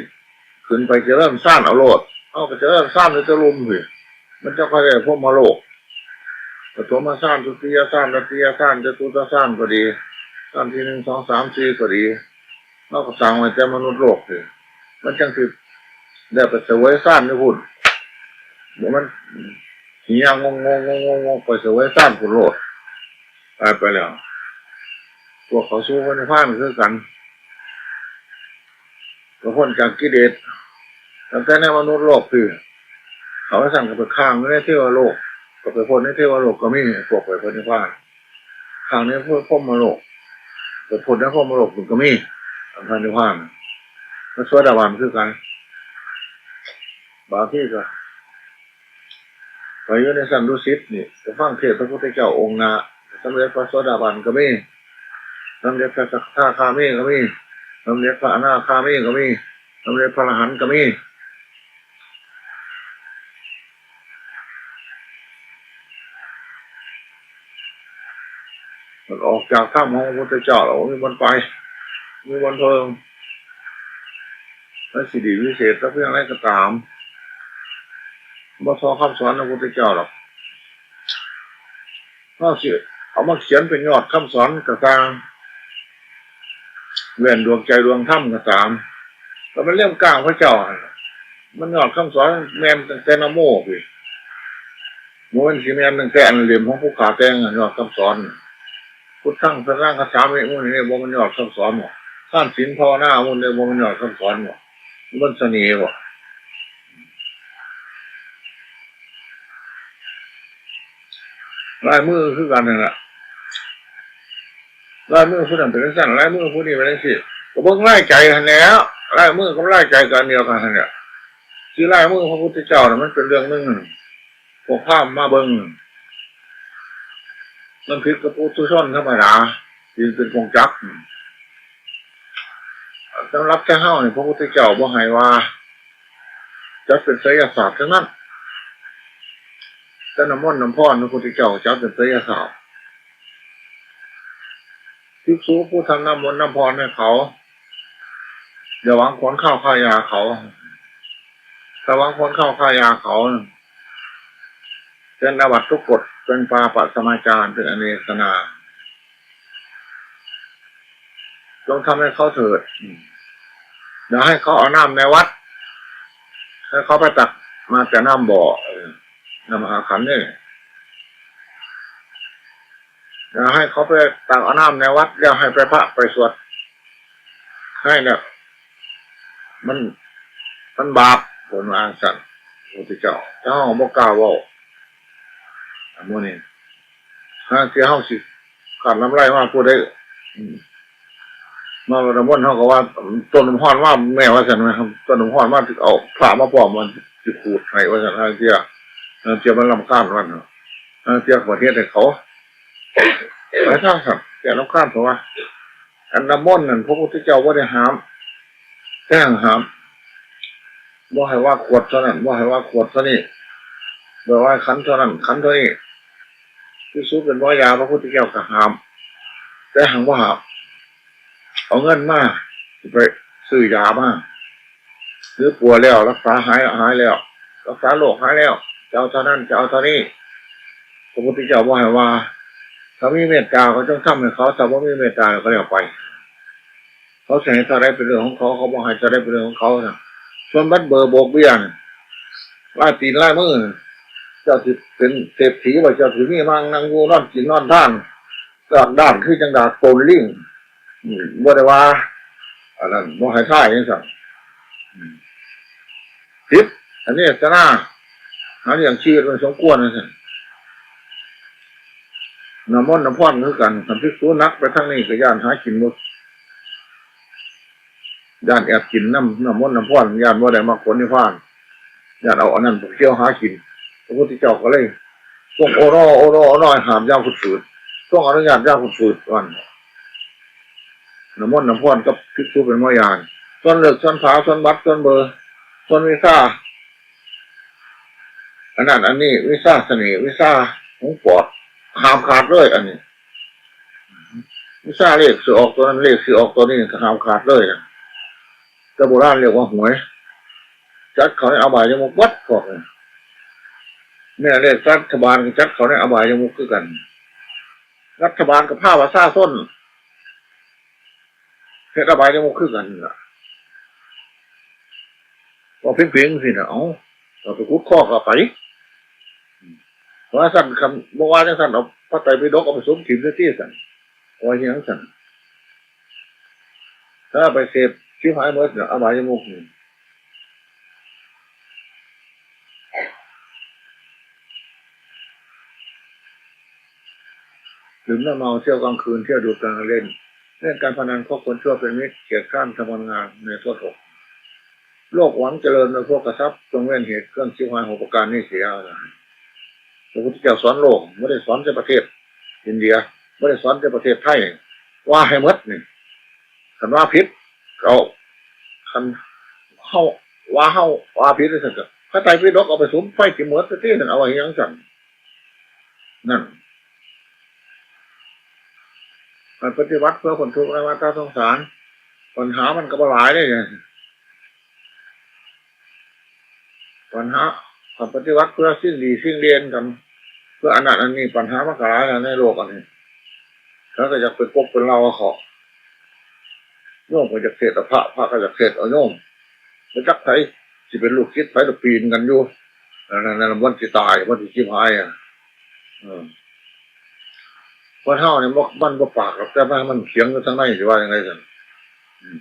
ขึ้นไปเจริญฌานเอาโลด เฮาก็เจริญฌานอยู่แต่ลุ่มพี้ มันจั่งค่อยได้พรหมโลก ปฐมฌาน ทุติยฌาน ตติยฌาน จตุตฌานก็ดี ฌานที่หนึ่ง สอง สาม สี่ก็ดี เฮาก็สร้างไว้แต่มนุษย์โลกพี้ มันจั่งสิได้ไปเสวยฌานอยู่พุ้น บ่แม่นสิย่างงงๆๆๆ ไปเสวยฌานพุ้นโลด ตายไปแล้ว พวกเขาสู่พระนิพพานคือกัน ก็พ้นจากกิเลส ตั้งแต่ในมนุษย์โลกพี้ เขาว่าซั่นก็ไปค้างอยู่ในเทวโลก ก็ไปพ้นในเทวโลกก็มี พวกไปพระนิพพาน ค้างในพรหมโลก ไปพ้นในพรหมโลกมันก็มี อันพระนิพพาน พระโสดาบันคือกัน บางทีก็ไปอยู่ในชั้นดุสิตนี่ ไปฟังเทศน์พระพุทธเจ้าองค์หน้า สำเร็จพระโสดาบันก็มี สำเร็จพระสกทาคามีก็มี สำเร็จพระอนาคามีก็มี สำเร็จพระอรหันต์ก็มี มันออกจากธรรมของพระพุทธเจ้าแล้ว มีบ่อนไป มีบ่อนเพิ่ง มันสิดีวิเศษสักเพียงใดก็ตาม บ่เท่าคำสอนของพระพุทธเจ้าหรอก เฮาสิเอามาเขียนเป็นยอดคำสอนก็ตาม แว่นดวงใจดวงธรรมก็ตาม ก็เป็นเล่มกลางพระเจ้าหั่นล่ะ มันยอดคำสอนแม่นตั้งแต่นะโมพุ้น บ่แม่นสิแม่นตั้งแต่อันเล่มของผู้ข้าแต่งอะ ยอดคำสอน พุทธังสรณังคัจฉามิ หมู่นี้บ่แม่นยอดคำสอนบ่ ทานศีลภาวนา หมู่นี้บ่แม่นยอดคำสอนบ่ มันเสน่ห์บ่ ลายมือคือกันนั่นล่ะ ลายมือผู้นั้นเป็นจั่งซั้น ลายมือผู้นี้เป็นจั่งซี้ ก็เบิ่งลายใจหั่นแหล้ว ลายมือกับลายใจก็อันเดียวกันหั่นแหละ คือลายมือพระพุทธเจ้าน่ะมันเป็นเรื่องหนึ่ง พวกพราหมณ์มาเบิ่ง มันผิดกับปุถุชนธรรมดา ที่เป็นกงจักร สำหรับแต่เฮานี่ พระพุทธเจ้าบ่ให้ว่า จัดเป็นไสยศาสตร์ทั้งนั้น แต่น้ำมนต์น้ำพรพระพุทธเจ้าจัดเป็นไสยศาสตร์ ภิกษุผู้ทำน้ำมนต์น้ำพรให้เขา อย่าหวังผลข้าวข้ายาเขา ถ้าหวังผลข้าวข้ายาเขา เป็นอาบัติทุกกฎ เป็นปาปะสมาจาร เป็นอเนกนา จงทำให้เขาเถิด อย่าให้เขาเอาน้ำในวัด ให้เขาไปตักมาแต่น้ำบ่อ เออ น้ำมหาขันธ์นี่ อย่าให้เขาไปตักเอาน้ำในวัด แล้วให้ไปพระไปสวดให้เนี่ย มัน มันบาป เพิ่นว่าจั่งซั้น พระพุทธเจ้า แต่เฮาบ่กล้าเว้า อันหมู่นี้ ห่าเทื่อเฮาสิขาดน้ำลายมาผู้ใด อืม มาละมนต์เฮาก็ว่า ต้นน้ำฮ้อนมาแม่ว่าซั่นนะครับ ต้นน้ำฮ้อนมาเอาพระมาพร้อม มันสิขูดให้ว่าซั่น ห่าเทื่อ ห่าเทื่อมันรำคาญมัน ห่าเทื่อก็เฮ็ดให้เขา ไปทางซั่น แก้รำคาญ เพราะว่า อันน้ำมนต์นั่น พระพุทธเจ้าบ่ได้ห้าม แต่ห้าม บ่ให้ว่าขวดเท่านั้น บ่ให้ว่าขวดเท่านี้ บ่ว่าขันเท่านั้น ขันเท่านี้ ภิกษุเป็นหมอยา พระพุทธเจ้าก็ห้าม แต่ห้ามบ่ห้าม เอาเงินมา สิไปซื้อยามา หรือป่วยแล้ว รักษาหาย หายแล้ว รักษาโรคหายแล้ว จะเอาเท่านั้น จะเอาเท่านี้ พระพุทธเจ้าบ่ให้ว่า ถ้ามีเมตตาก็จงทำให้เขา ถ้าบ่มีเมตตาก็แล้วไป เขาสิให้เท่าใดเป็นเรื่องของเขา เขาบ่ให้เท่าใดเป็นเรื่องของเขานะ ส่วนบัตรเบอร์โบกเบี้ยน่ะ ลายตีนลายมือน่ะ เจ้าสิเป็นเศรษฐีบ่ เจ้าสิมีมั่งนั่งอยู่นอนกินนอนทาน ดากด้านคือจั่งดากโตนลิง อืม บ่ได้ว่า อันนั้นบ่ให้ทายจั่งซั้น อืม ผิด อันนี้สนา หาเลี้ยงชีวิตมันสมควรจั่งซั้น น้ำมนต์น้ำพรคือกัน คันภิกษุหนักไปทางนี้ก็ย้านหากินบ่ ย้านแอบกินน้ำ น้ำมนต์น้ำพร ย้านบ่ได้มรรคผลนิพพาน ย้านเอาอันนั้นไปเที่ยวหากิน พระพุทธเจ้าก็เลยทรงโอรอ โอรอ โอรอ ห้ามอย่างฝืดๆ ทรงอนุญาตอย่างฝืดๆ ว่า น้ำมนต์น้ำพรกับภิกษุเป็นหมอยา ส่วนเลิก ส่วนผา ส่วนบัตร ส่วนเบอร์ ส่วนวีซ่า อันนั้นอันนี้ วีซ่าเสน่ห์ วีซ่าของปลอด ห้ามขาดเลย อันนี้ วีซ่าเลขสิออกตัวนั้น เลขสิออกตัวนี้ ก็ห้ามขาดเลยนะ แต่โบราณเรียกว่าหวย จัดเข้าในอบายมุขเบิดพวกนี้ แม่เลขรัฐบาลก็จัดเข้าในอบายมุขคือกัน รัฐบาลก็พาประชาชนเฮ็ดอบายมุขคือกันล่ะ ว่าเพียงๆ สิน่ะ เอ้า เอาไปขุดคอกเอาไป ว่าซั่น คันบ่ว่าจั่งซั้น เอาพระไตรปิฎกเอาไปสุมถิ่มซะติซั่น ว่าอิหยังซั่น ถ้าไปเสพชิบหายหมดน่ะ อบายมุขนี่ ดื่มเหล้าเมา เที่ยวกลางคืน เที่ยวดูการเล่น เล่นการพนัน คบคนชั่วเป็นมิตร เกียจคร้านทำงาน ในโทษหก โลกหวังเจริญโดยพวกกษัตริย์จงเว้นเหตุเครื่องชิบหายหกประการนี้เสีย พระพุทธเจ้าสอนโลก บ่ได้สอนแต่ประเทศอินเดีย บ่ได้สอนแต่ประเทศไทย ว่าให้หมดนี่ คันว่าผิด เอา คันเฮาว่าเฮาว่าผิดจั่งซั้นก็ พระไตรปิฎกเอาไปสุมไฟสิหมดซะติ เอาไว้หยังซั้น นั่น การปฏิบัติเพื่อพ้นทุกข์ในวัฏสงสาร ปัญหามันก็บ่หลายเด้ ปัญหา การปฏิบัติเพื่อสิ่งดีสิ่งเด่นกัน เพื่ออันนั้นอันนี้ ปัญหามันก็หลายแล้วในโลกอันนี้ เขาก็อยากเป็นกบเป็นเหล่าเขา โยมก็อยากเทศน์เอาพระ พระก็อยากเทศน์เอาโยม แล้วจักไผสิเป็นลูกศิษย์ไผ ละปีนกันอยู่ นั่นน่ะ มันสิตาย มันสิชิบหายอะ เออ คนเฮาเนี่ยมัน มันบ่ปากหรอก แต่ว่ามันเสียงอยู่ทางใน สิว่าจั่งใด๋ซั่น อืม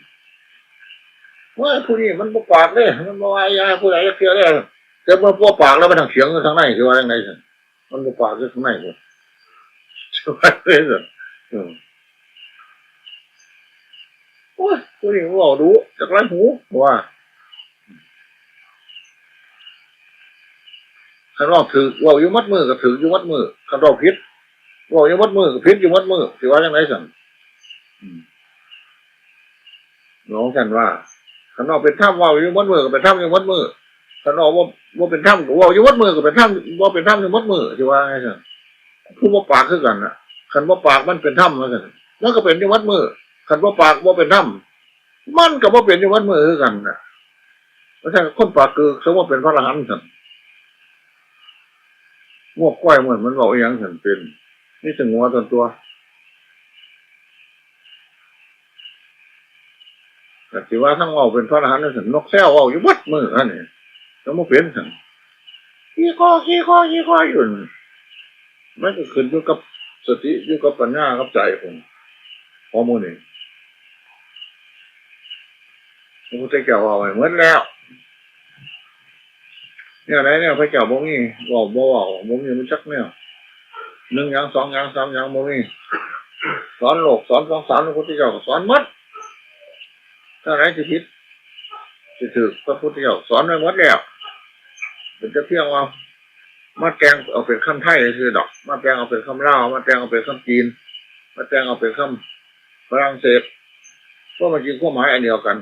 ว่าผู้นี้มันบ่ปากเด้ มันบ่ว่าหยังผู้ใดจักเทื่อเด้ แต่มันบ่ปากแล้วมันทางเสียงอยู่ทางใน สิว่าจั่งใด๋ซั่น มันบ่ปากอยู่ทางในพุ้น สิว่าจั่งใด๋ซั่น อืม โอ้ย ผู้นี้เว้าดุ จักหลายหู ว่า คันเว้าถืก เว้าอยู่หมดมื้อก็ถืกอยู่หมดมื้อ คันเว้าผิด เว้าอยู่หมดมื้อก็ผิดอยู่หมดมื้อ สิว่าจั่งใด๋ซั่น อืม หลวงท่านว่า คันเว้าเป็นธรรม เว้าอยู่หมดมื้อก็เป็นธรรมอยู่หมดมื้อ คันเว้าบ่ บ่เป็นธรรมก็เว้าอยู่หมดมื้อก็เป็นธรรม บ่เป็นธรรมอยู่หมดมื้อ สิว่าจั่งใด๋ซั่น ผู้บ่ปากคือกันน่ะ คันบ่ปากมันเป็นธรรมว่าซั่น มันก็เป็นอยู่หมดมื้อ คันบ่ปากบ่เป็นธรรม มันก็บ่เป็นอยู่หมดมื้อคือกันน่ะ เพราะฉะนั้นคนปากกึก สมมุติเป็นพระอรหันต์ซั่น งัวควายมัน มันเว้าอีหยังซั่นเป็น มีแต่งัวตนตัว ก็สิว่าทั้งเว้าเป็นพระอรหันต์ซั่น นกแซวเว้าอยู่เบิดมื้ออันนี้ ยังบ่เป็นซั่น ขี้คอ ขี้คอ ขี้คออยู่นั่น มันก็ขึ้นอยู่กับสติ อยู่กับปัญญา กับใจของ ของหมู่นี้ พระพุทธเจ้าเว้าไว้หมดแล้ว แนวใด๋แนวพระเจ้าบ่มี เว้าบ่เว้า บ่มีมันจักแนว หนึ่งหยัง สองหยัง สามหยัง บ่มี สอนโลก สอนสงสาร พระพุทธเจ้าก็สอนหมด ถ้าใด๋สิผิด สิถืก พระพุทธเจ้าสอนไว้หมดแล้ว เป็นแต่เพียงว่า มาแต่งเอาเป็นคำไทยซื่อดอก มาแต่งเอาเป็นคำลาว มาแต่งเอาเป็นคำจีน มาแต่งเอาเป็นคำฝรั่งเศส เพราะมันจริงความหมายอันเดียวกัน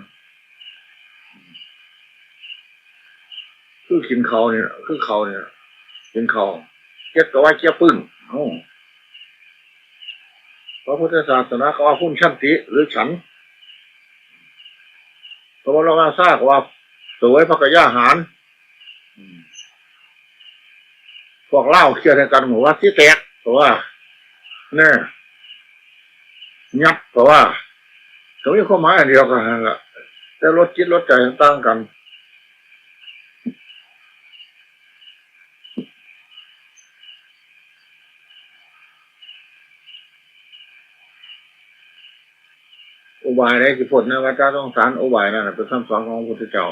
คือกินเขาวนี่ล่ะ คือเขาวนี่ล่ะ กินเขาว เก็บก็ว่าเก็บปึ้ง เอ้า พระพุทธศาสนาก็ว่าพุนชันติ หรือฉัน พระบรมราชาก็ว่าเสวยพระกยาหาร อืม พวกลาวเขียนให้กันว่าสิแตก เพราะว่า แน่ ยับ เพราะว่า ก็มีความหมายอันเดียวกันนั่นแหละ แต่รสจิตรสใจต่างกัน อุบายใด๋สิพ้นในวัฏสงสาร อุบายนั้นน่ะเป็นคำสอนของพระพุทธเจ้า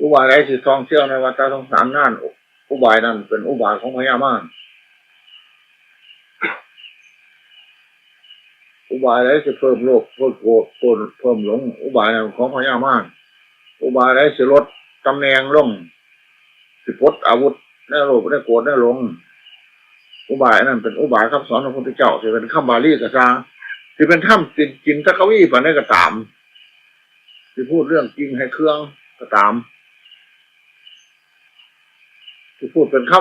อุบายใด๋สิท่องเที่ยวในวัฏสงสารนั้น อุบายนั้นเป็นอุบายของพญามาร อุบายใด๋สิเพิ่มโลภ เพิ่มโกรธ เพิ่ม เพิ่มหลง อุบายนั้นของพญามาร อุบายใด๋สิลดตำแหน่งลง สิปลดอาวุธในโลภ ในโกรธ ในหลง อุบายอันนั้นเป็นอุบายคำสอนของพระพุทธเจ้า สิเป็นคำบาลีก็ซ่าง สิเป็นธรรมจินตกวีปานใด๋ก็ตาม สิพูดเรื่องจริงให้เคืองก็ตาม สิพูดเป็นค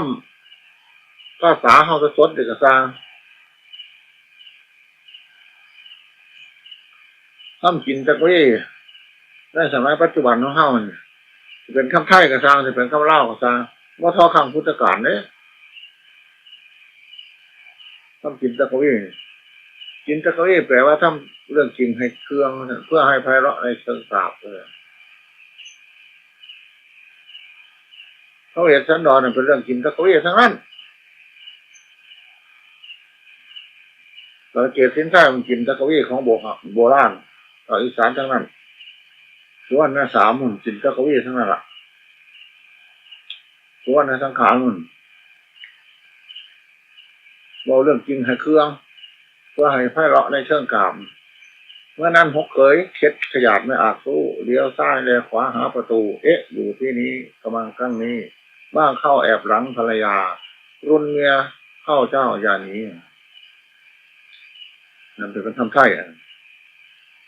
ำภาษาเฮาสดๆ นี่ก็ซ่าง คำจินตกวีในสมัยปัจจุบันของเฮานี่ สิเป็นคำไทยก็ซ่าง สิเป็นคำลาวก็ซ่าง บ่เท่าครั้งพุทธกาลเด้ คำจินตกวี จินตกวีแปลว่าทำเรื่องจริงให้เคือง เพื่อให้ไพเราะในเชิงกาบ เออ พระเวสสันดรน่ะเป็นเรื่องจินตกวีทั้งนั้น สังเกตสินไทยมันจินตกวีของโบราณ ภาคอีสานทั้งนั้น สุวรรณสามมันจินตกวีทั้งนั้นล่ะ สุวรรณสังขารมัน เว้าเรื่องจริงให้เคือง เพื่อให้ไพเราะในเชิงกาบ เมื่อนั้นหกเขยเข็ดขยาดไม่อาจสู้ เลี้ยวซ้ายแลขวาหาประตู เอ๊ะ อยู่ที่นี้กำลังครั้งนี้ บ้างเข้าแอบหลังภรรยา รุนเมียเข้าเจ้าอย่าหนี นั่นเป็นคำไทยอะ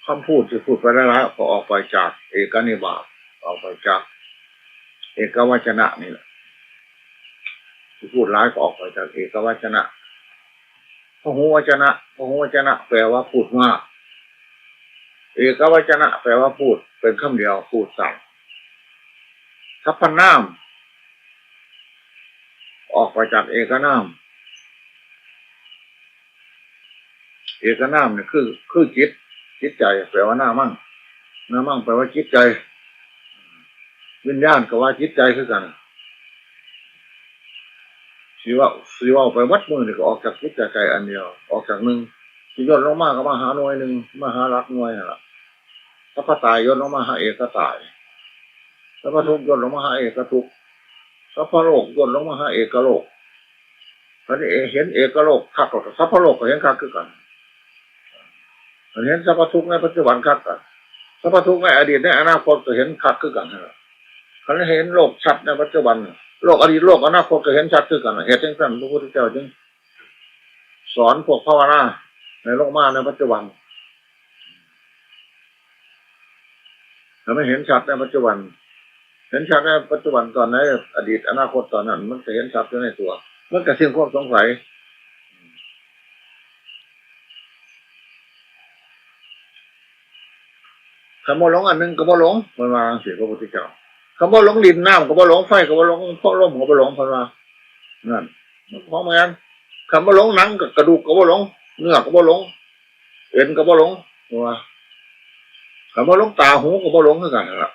คำพูดที่พูดไปแล้วๆ ก็ออกไปจากเอกนิบาต ออกไปจากเอกวจนะนี่แหละ ที่พูดหลายก็ออกไปจากเอกวจนะ พหุวจนะ พหุวจนะ แปลว่าพูดมาก เอกวจนะ แปลว่าพูดเป็นคำเดียว พูดสั้น สัพพนาม ออกไปจากเอกนาม เอกนามเนี่ยคือ คือจิต จิตใจ แปลว่านามมัง นามมัง แปลว่าจิตใจ วิญญาณก็ว่าจิตใจคือกัน สิว่า สิเว้าไปหมดมื้อนี่ก็ออกจากจิตจากใจอันเดียว ออกจากหนึ่ง สิย่นลงมาก็มาหาหน่วยหนึ่ง มาหาหลักหน่วยนั่นล่ะ สัพพตายย่นลงมาหาเอกตาย สัพพทุกข์ย่นลงมาหาเอกทุกข์ สัพพโลกย่นลงมาหาเอกโลก คันเห็นเอกโลกคัก แล้วก็สัพพโลกก็เห็นคักคือกัน คันเห็นสัพพทุกข์ในปัจจุบันคัก ก็สัพพทุกข์ในอดีตในอนาคตก็เห็นคักคือกันนั่นล่ะ คันเห็นโลกชัดในปัจจุบัน โลกอดีตโลกอนาคตก็เห็นชัดคือกัน เหตุจั่งซั้นพระพุทธเจ้าจึงสอนพวกภาวนาให้ลงมาในปัจจุบัน ถ้ามันเห็นชัดในปัจจุบัน เห็นชัดในปัจจุบันตอนไหน อดีตอนาคตตอนนั้น มันจะเห็นชัดอยู่ในตัว มันก็สิ้นความสงสัย คันบ่หลงอันหนึ่งก็บ่หลง เพิ่นว่าจั่งซี้พระพุทธเจ้า คันบ่หลงดินน้ำก็บ่หลง ไฟก็บ่หลง เพราะลมก็บ่หลง เพิ่นว่า นั่น มันของแม่น คันบ่หลงหนังก็กระดูกก็บ่หลง เนื้อก็บ่หลง เอ็นก็บ่หลง เพิ่นว่า คันบ่หลงตาหูก็บ่หลงคือกันนั่นล่ะ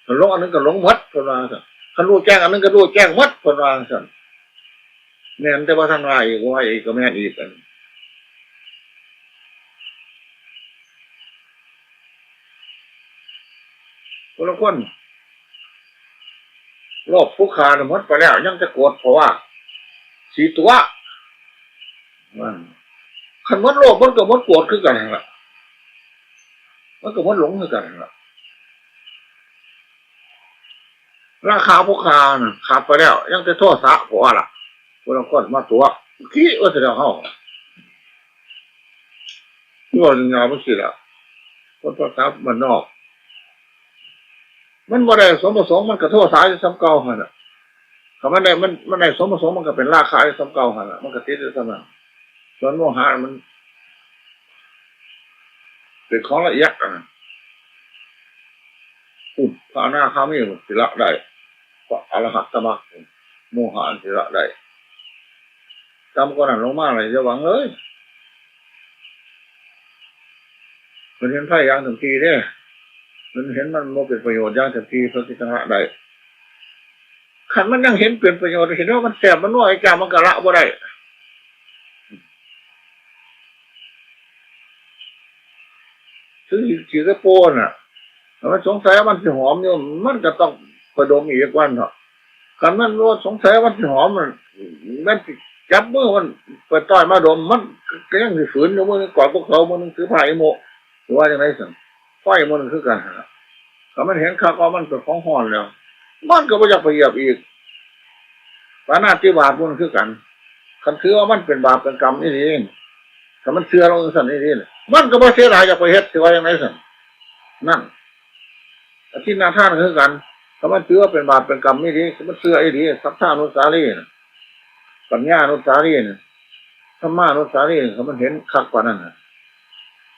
คันหลงอันหนึ่งก็หลงหมด เพิ่นว่าจั่งซั้น คันรู้แจ้งอันหนึ่งก็รู้แจ้งหมด เพิ่นว่าจั่งซั้น แม่นแต่บ่ทันว่าอีก ว่าอีกก็แม่นอีก อัน คนละคน โลภผู้ฆ่าน่ะหมดไปแล้ว ยังแต่โกรธเพราะว่า สิตั๋ว นั่น คันหมดโลภมันก็หมดโกรธคือกันนั่นล่ะ มันก็หมดหลงคือกันนั่นล่ะ ราคาผู้ฆ่าน่ะขาดไปแล้ว ยังแต่โทสะเพราะว่าล่ะ คนละคนมาตั๋ว ขี้ว่าแต่เฮา ว่าอย่างนี้มันสิล่ะ คนภาษาบ้านนอก มันบ่ได้สมประสงค์ มันก็โทสะอยู่ส่ำเก่าหั่นน่ะ ถ้ามันได้ มัน มันได้สมประสงค์ มันก็เป็นราคะอยู่ส่ำเก่าหั่นน่ะ มันก็ติดอยู่ส่ำนั้น ส่วนโมหะมัน เป็นของละเอียดอะนะ อุ้มพระอนาคามีสิละได้ พระอรหัตตมรรค โมหะสิละได้ ต่ำกว่านั้นลงมาเลย อย่าหวังเลย มันเห็นภัยอย่างเต็มที่เด้ มันเห็นมันบ่เป็นประโยชน์อย่างเต็มที่ เพิ่นสิชนะได้ คันมันยังเห็นเป็นประโยชน์ เห็นว่ามันแซ่บมันนัว ไอ้เจ้ามันก็ละบ่ได้ คือขี้กระโปนน่ะ ถ้ามันสงสัยว่ามันสิหอมอยู่ มันก็ต้องไปดมอีกวันเถาะ คันมันว่าสงสัยว่ามันสิหอมน่ะ มันสิจับมือมันไปต้อยมาดม มันก็ยังสิฝืนอยู่ มื้อหนึ่งกอดภูเขา มื้อหนึ่งถือผ้าอิโมะ ว่าจั่งใด๋ซั่น ไฟมันคือกันหั่นล่ะ ถ้ามันเห็นคักว่ามันเป็นของฮ้อนแล้ว มันก็บ่อยากไปเหยียบอีก ปาณาติบาตมันคือกัน คันถือว่ามันเป็นบาปเป็นกรรมอีหลี ถ้ามันเชื่อลงจั่งซั่นอีหลี มันก็บ่เสียดายอยากไปเฮ็ด สิว่าจั่งใด๋ซั่น นั่น อทินนาทานคือกัน ถ้ามันถือว่าเป็นบาปเป็นกรรมอีหลี ถ้ามันเชื่ออีหลี สัทธานุสารีน่ะ ปัญญานุสารีน่ะ ธรรมานุสารีน่ะ ถ้ามันเห็นคักปานนั้นน่ะ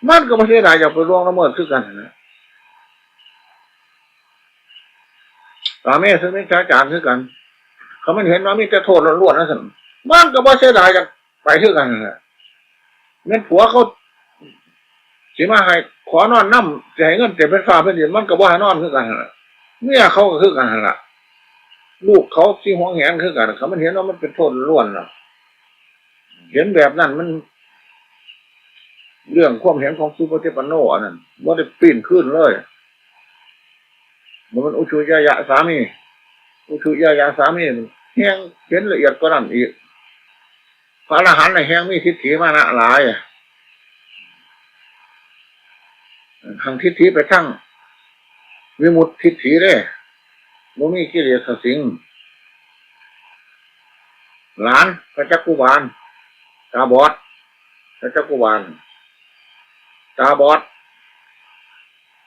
มันก็บ่เสียดายอยากไปล่วงละเมิดคือกันหั่นน่ะ กาเมสุมิจฉาจารคือกัน ถ้ามันเห็นว่ามีแต่โทษล้วนๆ จั่งซั่น มันก็บ่เสียดายอยากไปคือกันหั่นน่ะ แม่นผัวเขาสิมาให้ขอนอนนำ สิให้เงินเต็มแผ่นฟ้าแผ่นดิน มันก็บ่ให้นอนคือกันหั่นล่ะ เมียเขาก็คือกันหั่นล่ะ ลูกเขาสิหวงแหนคือกัน คันมันเห็นว่ามันเป็นโทษล้วนน่ะ เห็นแบบนั้นมัน เรื่องความเห็นของสุปฏิปันโนอันนั้น บ่ได้ปีนขึ้นเลย บ่แม่นอุชุยายะสามี อุชุยายะสามีมันแฮงเห็นละเอียดกว่านั้นอีก พระอรหันต์น่ะแฮงมีทิฏฐิมานะหลาย หังทิฏฐิไปทางวิมุตติทิฏฐิเด้ บ่มีกิเลสสิง หลานพระจักกุบาล ตาบอด พระจักกุบาล ตาบอด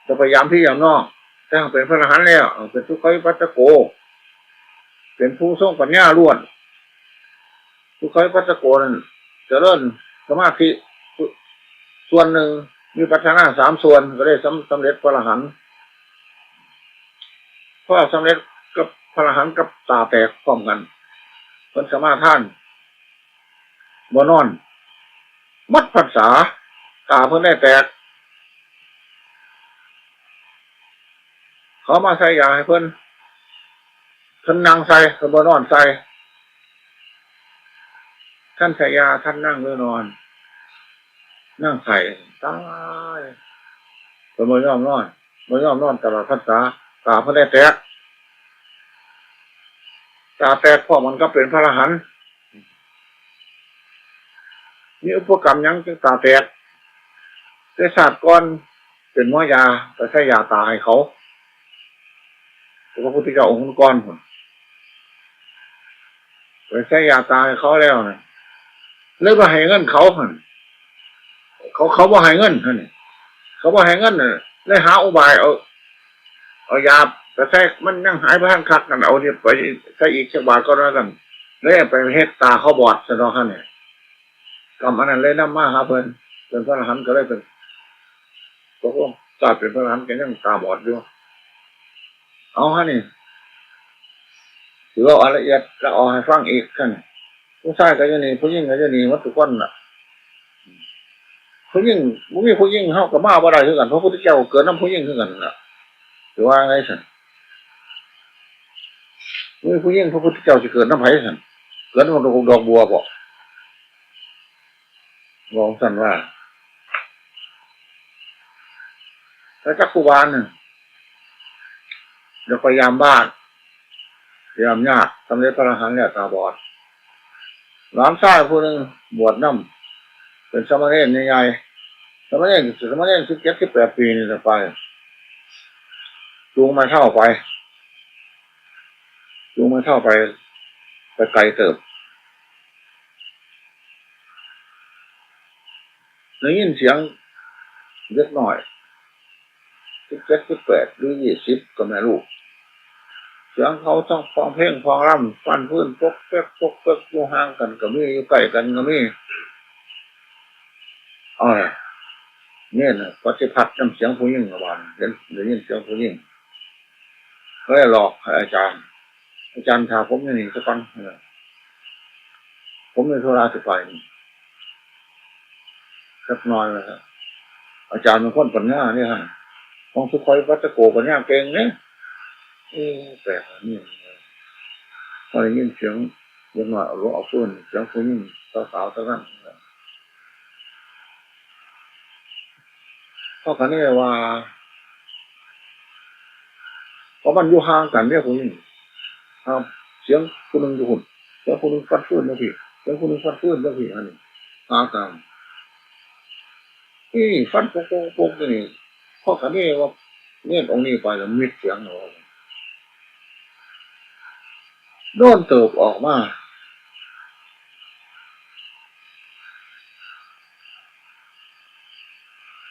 จะพยายามที่อย่างนอก แต่หากเป็นพระอรหันต์แล้ว เป็นสุขวิปัสสโก เป็นผู้ทรงปัญญาล้วน สุขวิปัสสโกนั้นเจริญสมาธิส่วนหนึ่ง วิปัสสนาสามส่วน ก็ได้สำ สำเร็จพระอรหันต์ พอสำเร็จกับพระอรหันต์กับตาแตกพร้อมกัน เพิ่นสมาทานบ่นอน หมดพรรษา ตาเพิ่นได้แตก เขามาใส่ยาให้เพิ่น เพิ่นนั่งใส่ เพิ่นบ่นอนใส่ ท่านใส่ยา ท่านนั่งหรือนอน นั่งใส่ ตาย เพิ่นบ่ยอมนอน บ่ยอมนอนตลอดพรรษา ตาเพิ่นได้แตก ตาแตกพร้อมกันกับเป็นพระอรหันต์ มีอุปกรรมหยังจึงตาแตก แต่ชาติก่อนเป็นหมอยา ไปใส่ยาตาให้เขา พระพุทธเจ้าองค์ก่อนพุ้น ไปใส่ยาตาให้เขาแล้วนะ เลยบ่ให้เงินเขาหั่น เขา เขาบ่ให้เงินหั่นนี่ เขาบ่ให้เงินน่ะ เลยหาอุบายเอา เอายาไปใส่ มันยังหายบ่ทันคักนั่น เอานี่ไปใส่อีกจักบาทก่อนว่าซั่น เลยไปเฮ็ดตาเขาบอดซะดอกหั่นนี่ กรรมอันนั้นเลยนำมาหาเพิ่น เป็นพระอรหันต์ก็เลยเป็น ตกลงชาติเป็นพระอรหันต์ก็ยังตาบอดอยู่ เอาหั่นนี่ สิเว้าอันละเอียดแล้วเอาให้ฟังอีกซั่น ผู้ชายก็อยู่นี่ ผู้หญิงก็อยู่นี่หมดทุกคนน่ะ ผู้หญิง บ่มีผู้หญิงเฮาก็มาบ่ได้คือกัน พระพุทธเจ้าเกิดนำผู้หญิงคือกันน่ะ สิว่าไงซั่น บ่มีผู้หญิง พระพุทธเจ้าสิเกิดนำไผซั่น เกิดนำดอกบัวบ่ บอกซั่นว่า พระจักกุบาลน่ะ เดี๋ยวไปยามบ้าน ยามยาก สำเร็จพระอรหันต์แล้วตาบอด หลานชายผู้หนึ่งบวชนำ เป็นสามเณรใหญ่ๆ สามเณร สามเณรสิบเจ็ด สิบแปดปีนี่แหละไป จูงแม่เฒ่าไป จูงแม่เฒ่าไป ไปไกลเติบ ได้ยินเสียงเด็กน้อย สิบเจ็ด สิบแปด หรือ ยี่สิบ ก็แม่นลูก เสียงเขาทั้งฟ้องเพลงฟ้องรำ ฟันพื้นปกเป๊กปกเป๊ก อยู่ห่างกันก็มี อยู่ใกล้กันก็มี เอาล่ะ เณรน่ะปฏิบัตินำเสียงผู้หญิงละบาด เห็น ได้ยินเสียงผู้หญิง ก็เลยหลอกให้อาจารย์ อาจารย์ ถ้าผมอยู่นี่สักวัน เออ ผมมีธุระสิไป สักหน่อยนะครับ อาจารย์เป็นคนปัญญาเนี่ยฮะ ของสุขอยวัตโกปัญญาเก่งเนี่ย เอ๊ะ แปลกอันนี้ พอได้ยินเสียงเด็กน้อยเอาหลวงเอาฟืน เสียงผู้หญิงสาวๆทั้งนั้น พ่อกันนี่ว่า เพราะมันอยู่ห่างกันเนี่ยผู้หญิง ครับ เสียงผู้หนึ่งอยู่หุ่น เสียงผู้หนึ่งฟันฟืนอยู่พี่ เสียงผู้หนึ่งฟันฟืนอยู่พี่ อันนี้ ห่างกัน นี่ฟันปกปกปกนี่ พ่อกันนี่ว่า เณรองค์นี้ไปแล้วมิดเสียงเหรอ โดนเติบออกมา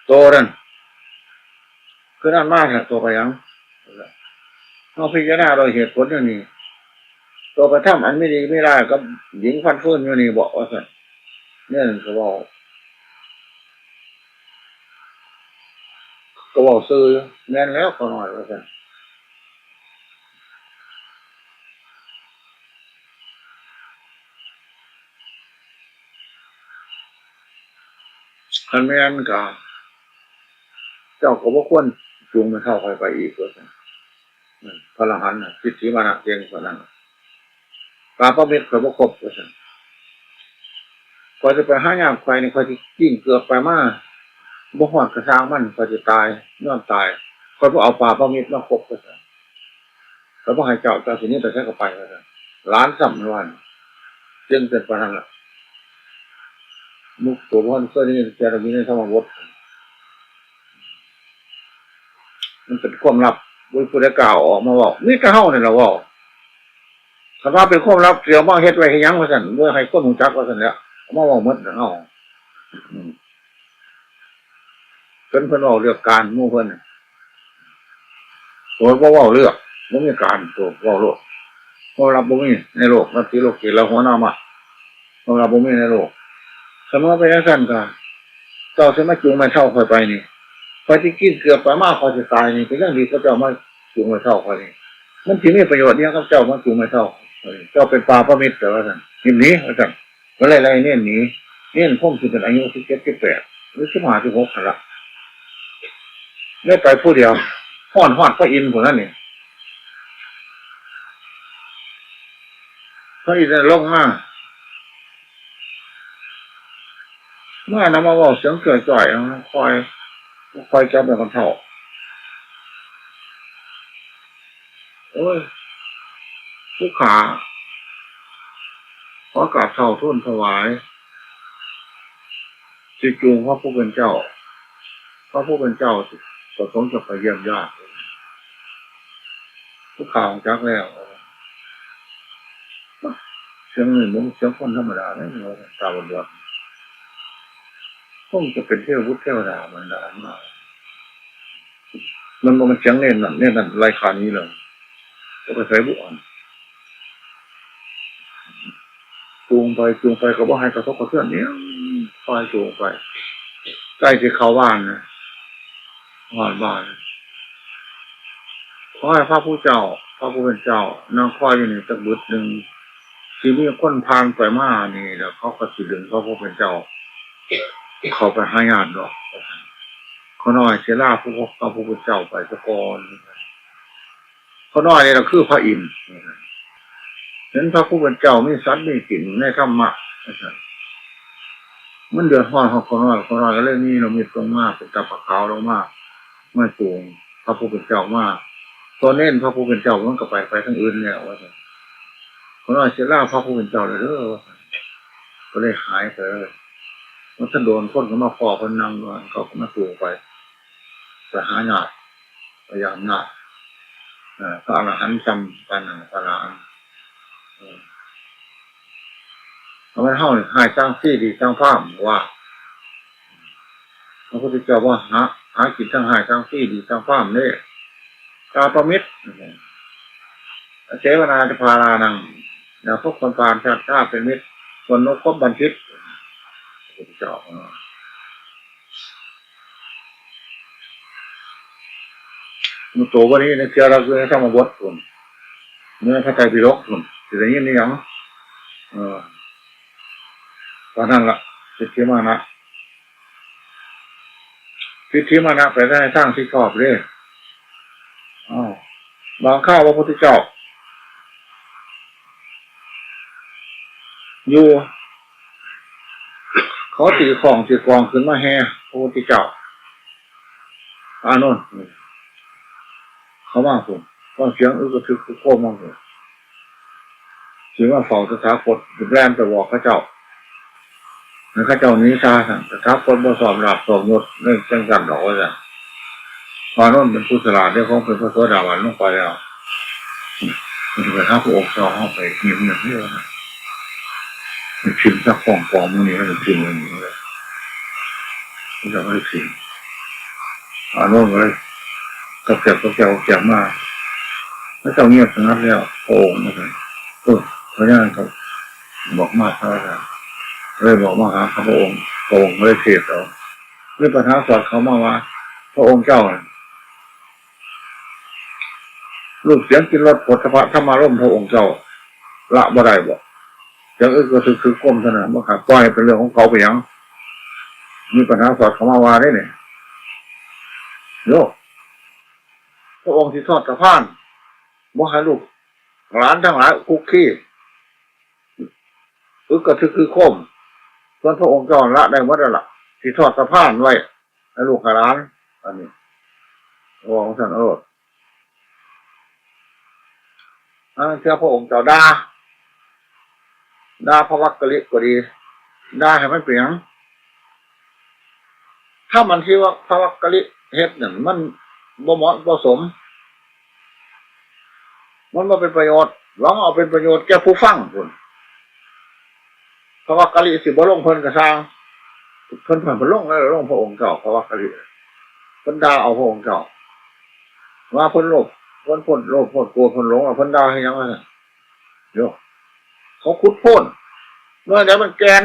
โตนั่น คือนั่นมาแท้ โตไปหยัง เฮาพิจารณาโดยเหตุผลอย่างนี้ โตไปทำอันไม่ดีไม่ร้ายกับหญิงฟันฟืนอยู่นี่บอกว่าซั่น เนี่ยก็บอก ก็บอกซื่อ แม่นแล้วขอหน่อยว่าซั่น คันแม่นก็ เจ้าก็บ่ควรจูงแม่เฒ่าข้อยไปอีกว่าซั่น อืม พระอรหันต์น่ะ ทิฏฐิมานะเก่งกว่านั้น ปาปมิตรข้อยบ่คบว่าซั่น ข้อยสิไปหายามข้อยนี่ ข้อยสิกิ้งเกือกไปมา บ่ฮอดกะซ่างมัน ข้อยสิตาย ยอมตาย ข้อยบ่เอาปาปมิตรมาคบว่าซั่น ข้อยบ่ให้เจ้า เจ้าสิหนีไปไสก็ไปว่าซั่น หลานซ้ำมันว่า เก่งเกินปานนั้นล่ะ มุกตัวบ่ทันเคยได้ยินแต่ได้ยินในธรรมบท ความลับ บ่มีผู้ใดกล้าเอาออกมาเว้า มีแต่เฮานี่ล่ะเว้า คันว่าเป็นความลับ สิเอามาเฮ็ดไว้เฮ็ดหยัง ว่าซั่น บ่ให้คนรู้จัก ว่าซั่นแหละ เอามาเว้าหมดเฮา อืม เพิ่น เพิ่นเว้าเรื่องการหมู่เพิ่นน่ะ โอ้ย บ่เว้าเรื่อง บ่มีการ โตเว้าโลด ความลับบ่มีในโลก นัตถิโลกิ ลาโห นามะ ความลับบ่มีในโลก คันว่าเป็นจั่งซั้นก็ เจ้าสิมาจูงไม้เท้าข้อยไปนี่ ข้อยสิกินเกือบไปมา ข้อยสิตายนี่ ก็ยังดีกว่าเจ้ามาจูงไม้เท้าข้อยนี่ มันสิมีประโยชน์อิหยังกับเจ้ามาจูงไม้เท้าข้อย เจ้าเป็นปาปมิตร แต่ว่าซั่น หนี ว่าซั่น ก็เลยไล่เณรหนี เณรคงสิเป็นอายุสิบเจ็ด สิบแปด หรือสิบห้า สิบหก นั่นล่ะ ได้ไปผู้เดียว ฮอด ฮอดพระอินทร์พู้นนั่นนี่ พระอินทร์ลงมา มานำมาเว้าเสียงจ่อยๆ ค่อย ค่อยจับไม้เท้า โอ้ย ผู้ข้า ขอกราบเท้าทูลถวาย สิจูงพระผู้เป็นเจ้า พระผู้เป็นเจ้าประสงค์จะไปเยี่ยมญาติ ผู้ข้ารู้จักแล้ว เสียงนี่มันเสียงคนธรรมดาเด้ ตาบอดๆ คงจะเป็นเทพบุตรเทวดามันละอันมา มันบ่แม่นเสียงเณรนั่น เณรนั่นไล่ข้าหนีเลย จะไปไสบุ จูงไป จูงไปก็บ่ให้กระทบกระเทือนเนี่ย ค่อยจูงไป ใกล้สิเข้าบ้านนะ ฮอดบ้าน ขอให้พระผู้เจ้า พระผู้เป็นเจ้า นั่งคอยอยู่นี่จักบึดหนึ่ง สิมีคนผ่านไปมานี่ แล้วเขาก็สิดึงพระผู้เป็นเจ้า เข้าไปหาญาติดอก ข้าน้อยสิลาพระผู้เป็นเจ้าไปซะก่อน ข้าน้อยนี่ล่ะคือพระอินทร์ เห็นพระผู้เป็นเจ้ามีสัตว์มีกินในธรรมะ มันเดือดร้อนของข้าน้อย ข้าน้อยก็เลยมีนิมิตลงมา เป็นตาปลาขาวลงมา มาจูงพระผู้เป็นเจ้ามา ตอนนี้พระผู้เป็นเจ้ามันก็ไป ไปทางอื่นแล้ว ว่าซั่น ข้าน้อยสิลาพระผู้เป็นเจ้าแล้วเด้อ ว่าซั่น ก็เลยหายไปเลย มันทันโดนคนก็มาพ้อเพิ่นนั่งอยู่หั่น เขาก็มาจูงไป ไปหาญาติ ไปยามญาติ เอ่อ พระอรหันต์จำกันน่ะ พระอรหันต์ เออ เอามันเฮานี่ หากินทางฟรีดีทางพร่ำ ว่า พระพุทธเจ้าว่าหา หากินทางหากินทางฟรีดีทางพร่ำเด้ กาปมิตร เสวนาจะพารานัง อย่าพบคนพาลชาติข้าเป็นมิตร คนนกพบบัณฑิต พระพุทธเจ้า มันโตวันนี้ในเสียเราคือในธรรมบทคุณ เนื้อพระไตรปิฎกคุณ สิได้ยินนี่หยัง เออ ตอนนั้นละ สิทธิมานะ สิทธิมานะไปได้ทางที่ชอบเลย อ้าว บางข้าวพระพุทธเจ้า อยู่ เขาตีของตีกลองขึ้นมาแห่พระพุทธเจ้า อานนท์ เขามาพุ้น ฟังเสียงอึกกระทึกคือโคมมาพุ้น สิมาเฝ้าตถาคต สิแล่นไปบอกเขาเจ้า ให้เขาเจ้าหนีซะซั่น ตถาคตบ่ชอบลาภชอบยศ ในจังซั่นดอกว่าซั่น พระอานนท์เป็นผู้ฉลาดเด้ ของเป็นพระโสดาบันลงไปแล้ว มันจะไปหาพระองค์เจ้า เฮาไปเงียบๆเด้อ มันพิมพ์สักของปลอมมื้อนี้ มันพิมพ์ไว้นี่เลย มันจะไม่ได้พิมพ์ อานนท์ก็เลยกระเปียกกระเปียกออกจากมา พระเจ้าเงียบสงัดแล้ว พระองค์ว่าซั่น เออ พระญาณก็บอกมาพระราชา เลยบอกมาหาพระองค์ พระองค์ก็เลยเทศน์เอา เลยปัญหาสอดเข้ามาว่า พระองค์เจ้าน่ะ รูปเสียงกลิ่นรสโผฏฐัพพะธรรมารมณ์พระองค์เจ้า ละบ่ได้บ่ เสียงอึกกระทึกคือโคมเท่านั้น บ่ขาด ปล่อยให้เป็นเรื่องของเขาไปหยัง มีปัญหาสอดเข้ามาว่าได้เนี่ย โยก พระองค์สิทอดสะพาน บ่ให้ลูกหลานทั้งหลายคุกคี อึกกระทึกคือโคม ส่วนพระองค์เจ้าละได้หมดแล้วล่ะ สิทอดสะพานไว้ ให้ลูกให้หลาน อันนี้ พระองค์ท่านโอษ อ่า เชื่อพระองค์เจ้าด่า ด่าพระวักกะลิก็ดี ด่าให้มันเป็นหยัง ถ้ามันที่ว่าพระวักกะลิเฮ็ดนั่น มัน บ่เหมาะบ่สม มันบ่เป็นประโยชน์ หวังเอาเป็นประโยชน์แก่ผู้ฟังพุ้น พระวักกะลิสิบ่ลงเพิ่นกะซ่าง เพิ่น เพิ่น เพิ่นลงแล้ว ลงพระองค์เจ้า พระวักกะลิ เพิ่นด่าเอาพระองค์เจ้า ว่าเพิ่นโลภ เพิ่นโพดโลภโพดโกรธเพิ่นหลง เพิ่นด่าให้หยังวะ เดี๋ยว เขาขุดโพน เมื่อใดมันแก่น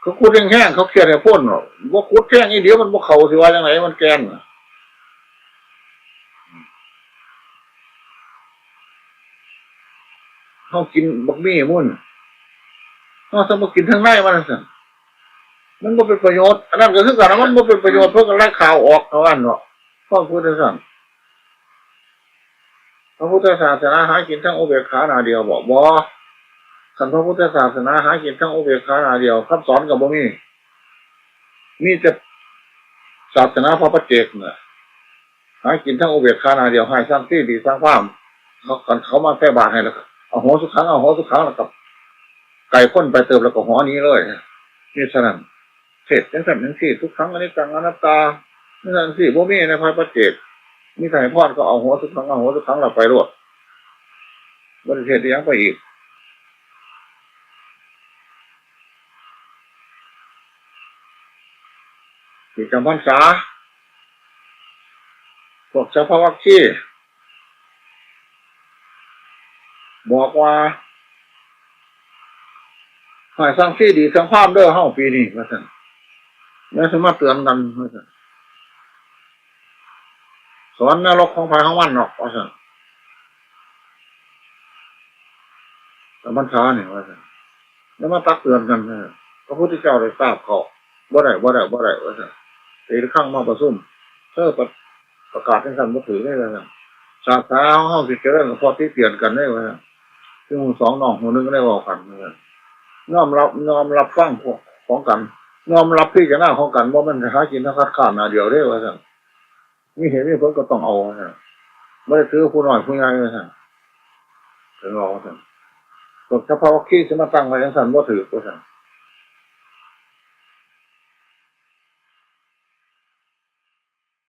เขาขุดแห้งๆ เขาเคียดให้โพนเนาะ บ่ขุดแห้งอีเดียวมันบ่เข้า สิว่าจั่งใด มันแก่นน่ะ เฮากินบักมี่มุ่น เฮาต้องมากินทางในมันซั่น มันบ่เป็นประโยชน์ อันนั้นก็คือกันนะ มันบ่เป็นประโยชน์ เพิ่นก็ไล่ข่าวออกเท่านั้นเนาะ ความพุทธศาสนา พระพุทธศาสนาหากินทั้งอุเบกขาหน้าเดียวบ่ บ่ คันพระพุทธศาสนาหากินทั้งอุเบกขาหน้าเดียว คำสอนก็บ่มี มีแต่ศาสนาพระปัจเจกน่ะ หากินทั้งอุเบกขาหน้าเดียว ให้สร้างที่ดีสร้างความ เขา คันเขามาใส่บาตรให้แล้วก็ อโหสิขัง อโหสิขัง แล้วก็ ไกลพ้นไปเติบแล้วก็หอหนีเลย นี่เท่านั้น เทศจังซั่นจังซี่ ทุกขังอนิจจังอนัตตา จังซั่นจังซี่ บ่มีในพระปัจเจก มีแต่ให้พรก็อโหสิขัง อโหสิขัง แล้วไปโลด บ่ได้เทศอิหยังไปอีก สิจำพรรษา พวกเจ้าพระวักคี บอกว่า ให้สร้างที่ดีสร้างความเด้อเฮาปีนี้ ว่าซั่น แล้วสิมาเตือนกัน ว่าซั่น สอนนรกของไผของมันเนาะ ว่าซั่น จำพรรษานี่ ว่าซั่น แล้วมาตักเตือนกัน เออ พระพุทธเจ้าได้ทราบเขา บ่ได้ บ่ได้ บ่ได้ ว่าซั่น ตีระฆังมาประชุม เธอประ ประกาศจังซั่นบ่ถือเด้ ว่าซั่น ศาสนาของเฮาสิเจริญก็เพราะติเตียนกันเด้ ว่าซั่น คือหมู่สองน้องหมู่หนึ่งก็ได้เว้ากัน ว่าซั่น ยอมรับ ยอมรับฟังของกัน ยอมรับพิจารณาของกัน บ่แม่นหากินทางคัดค้านหน้าเดียวเด้ ว่าซั่น มีเหตุมีผลก็ต้องเอา ว่าซั่น บ่ได้ถือผู้น้อยผู้ใหญ่ ว่าซั่น เพิ่นว่า ว่าซั่น พวกเจ้าพระวักคีสิมาตั้งไว้จังซั่นบ่ถือ ว่าซั่น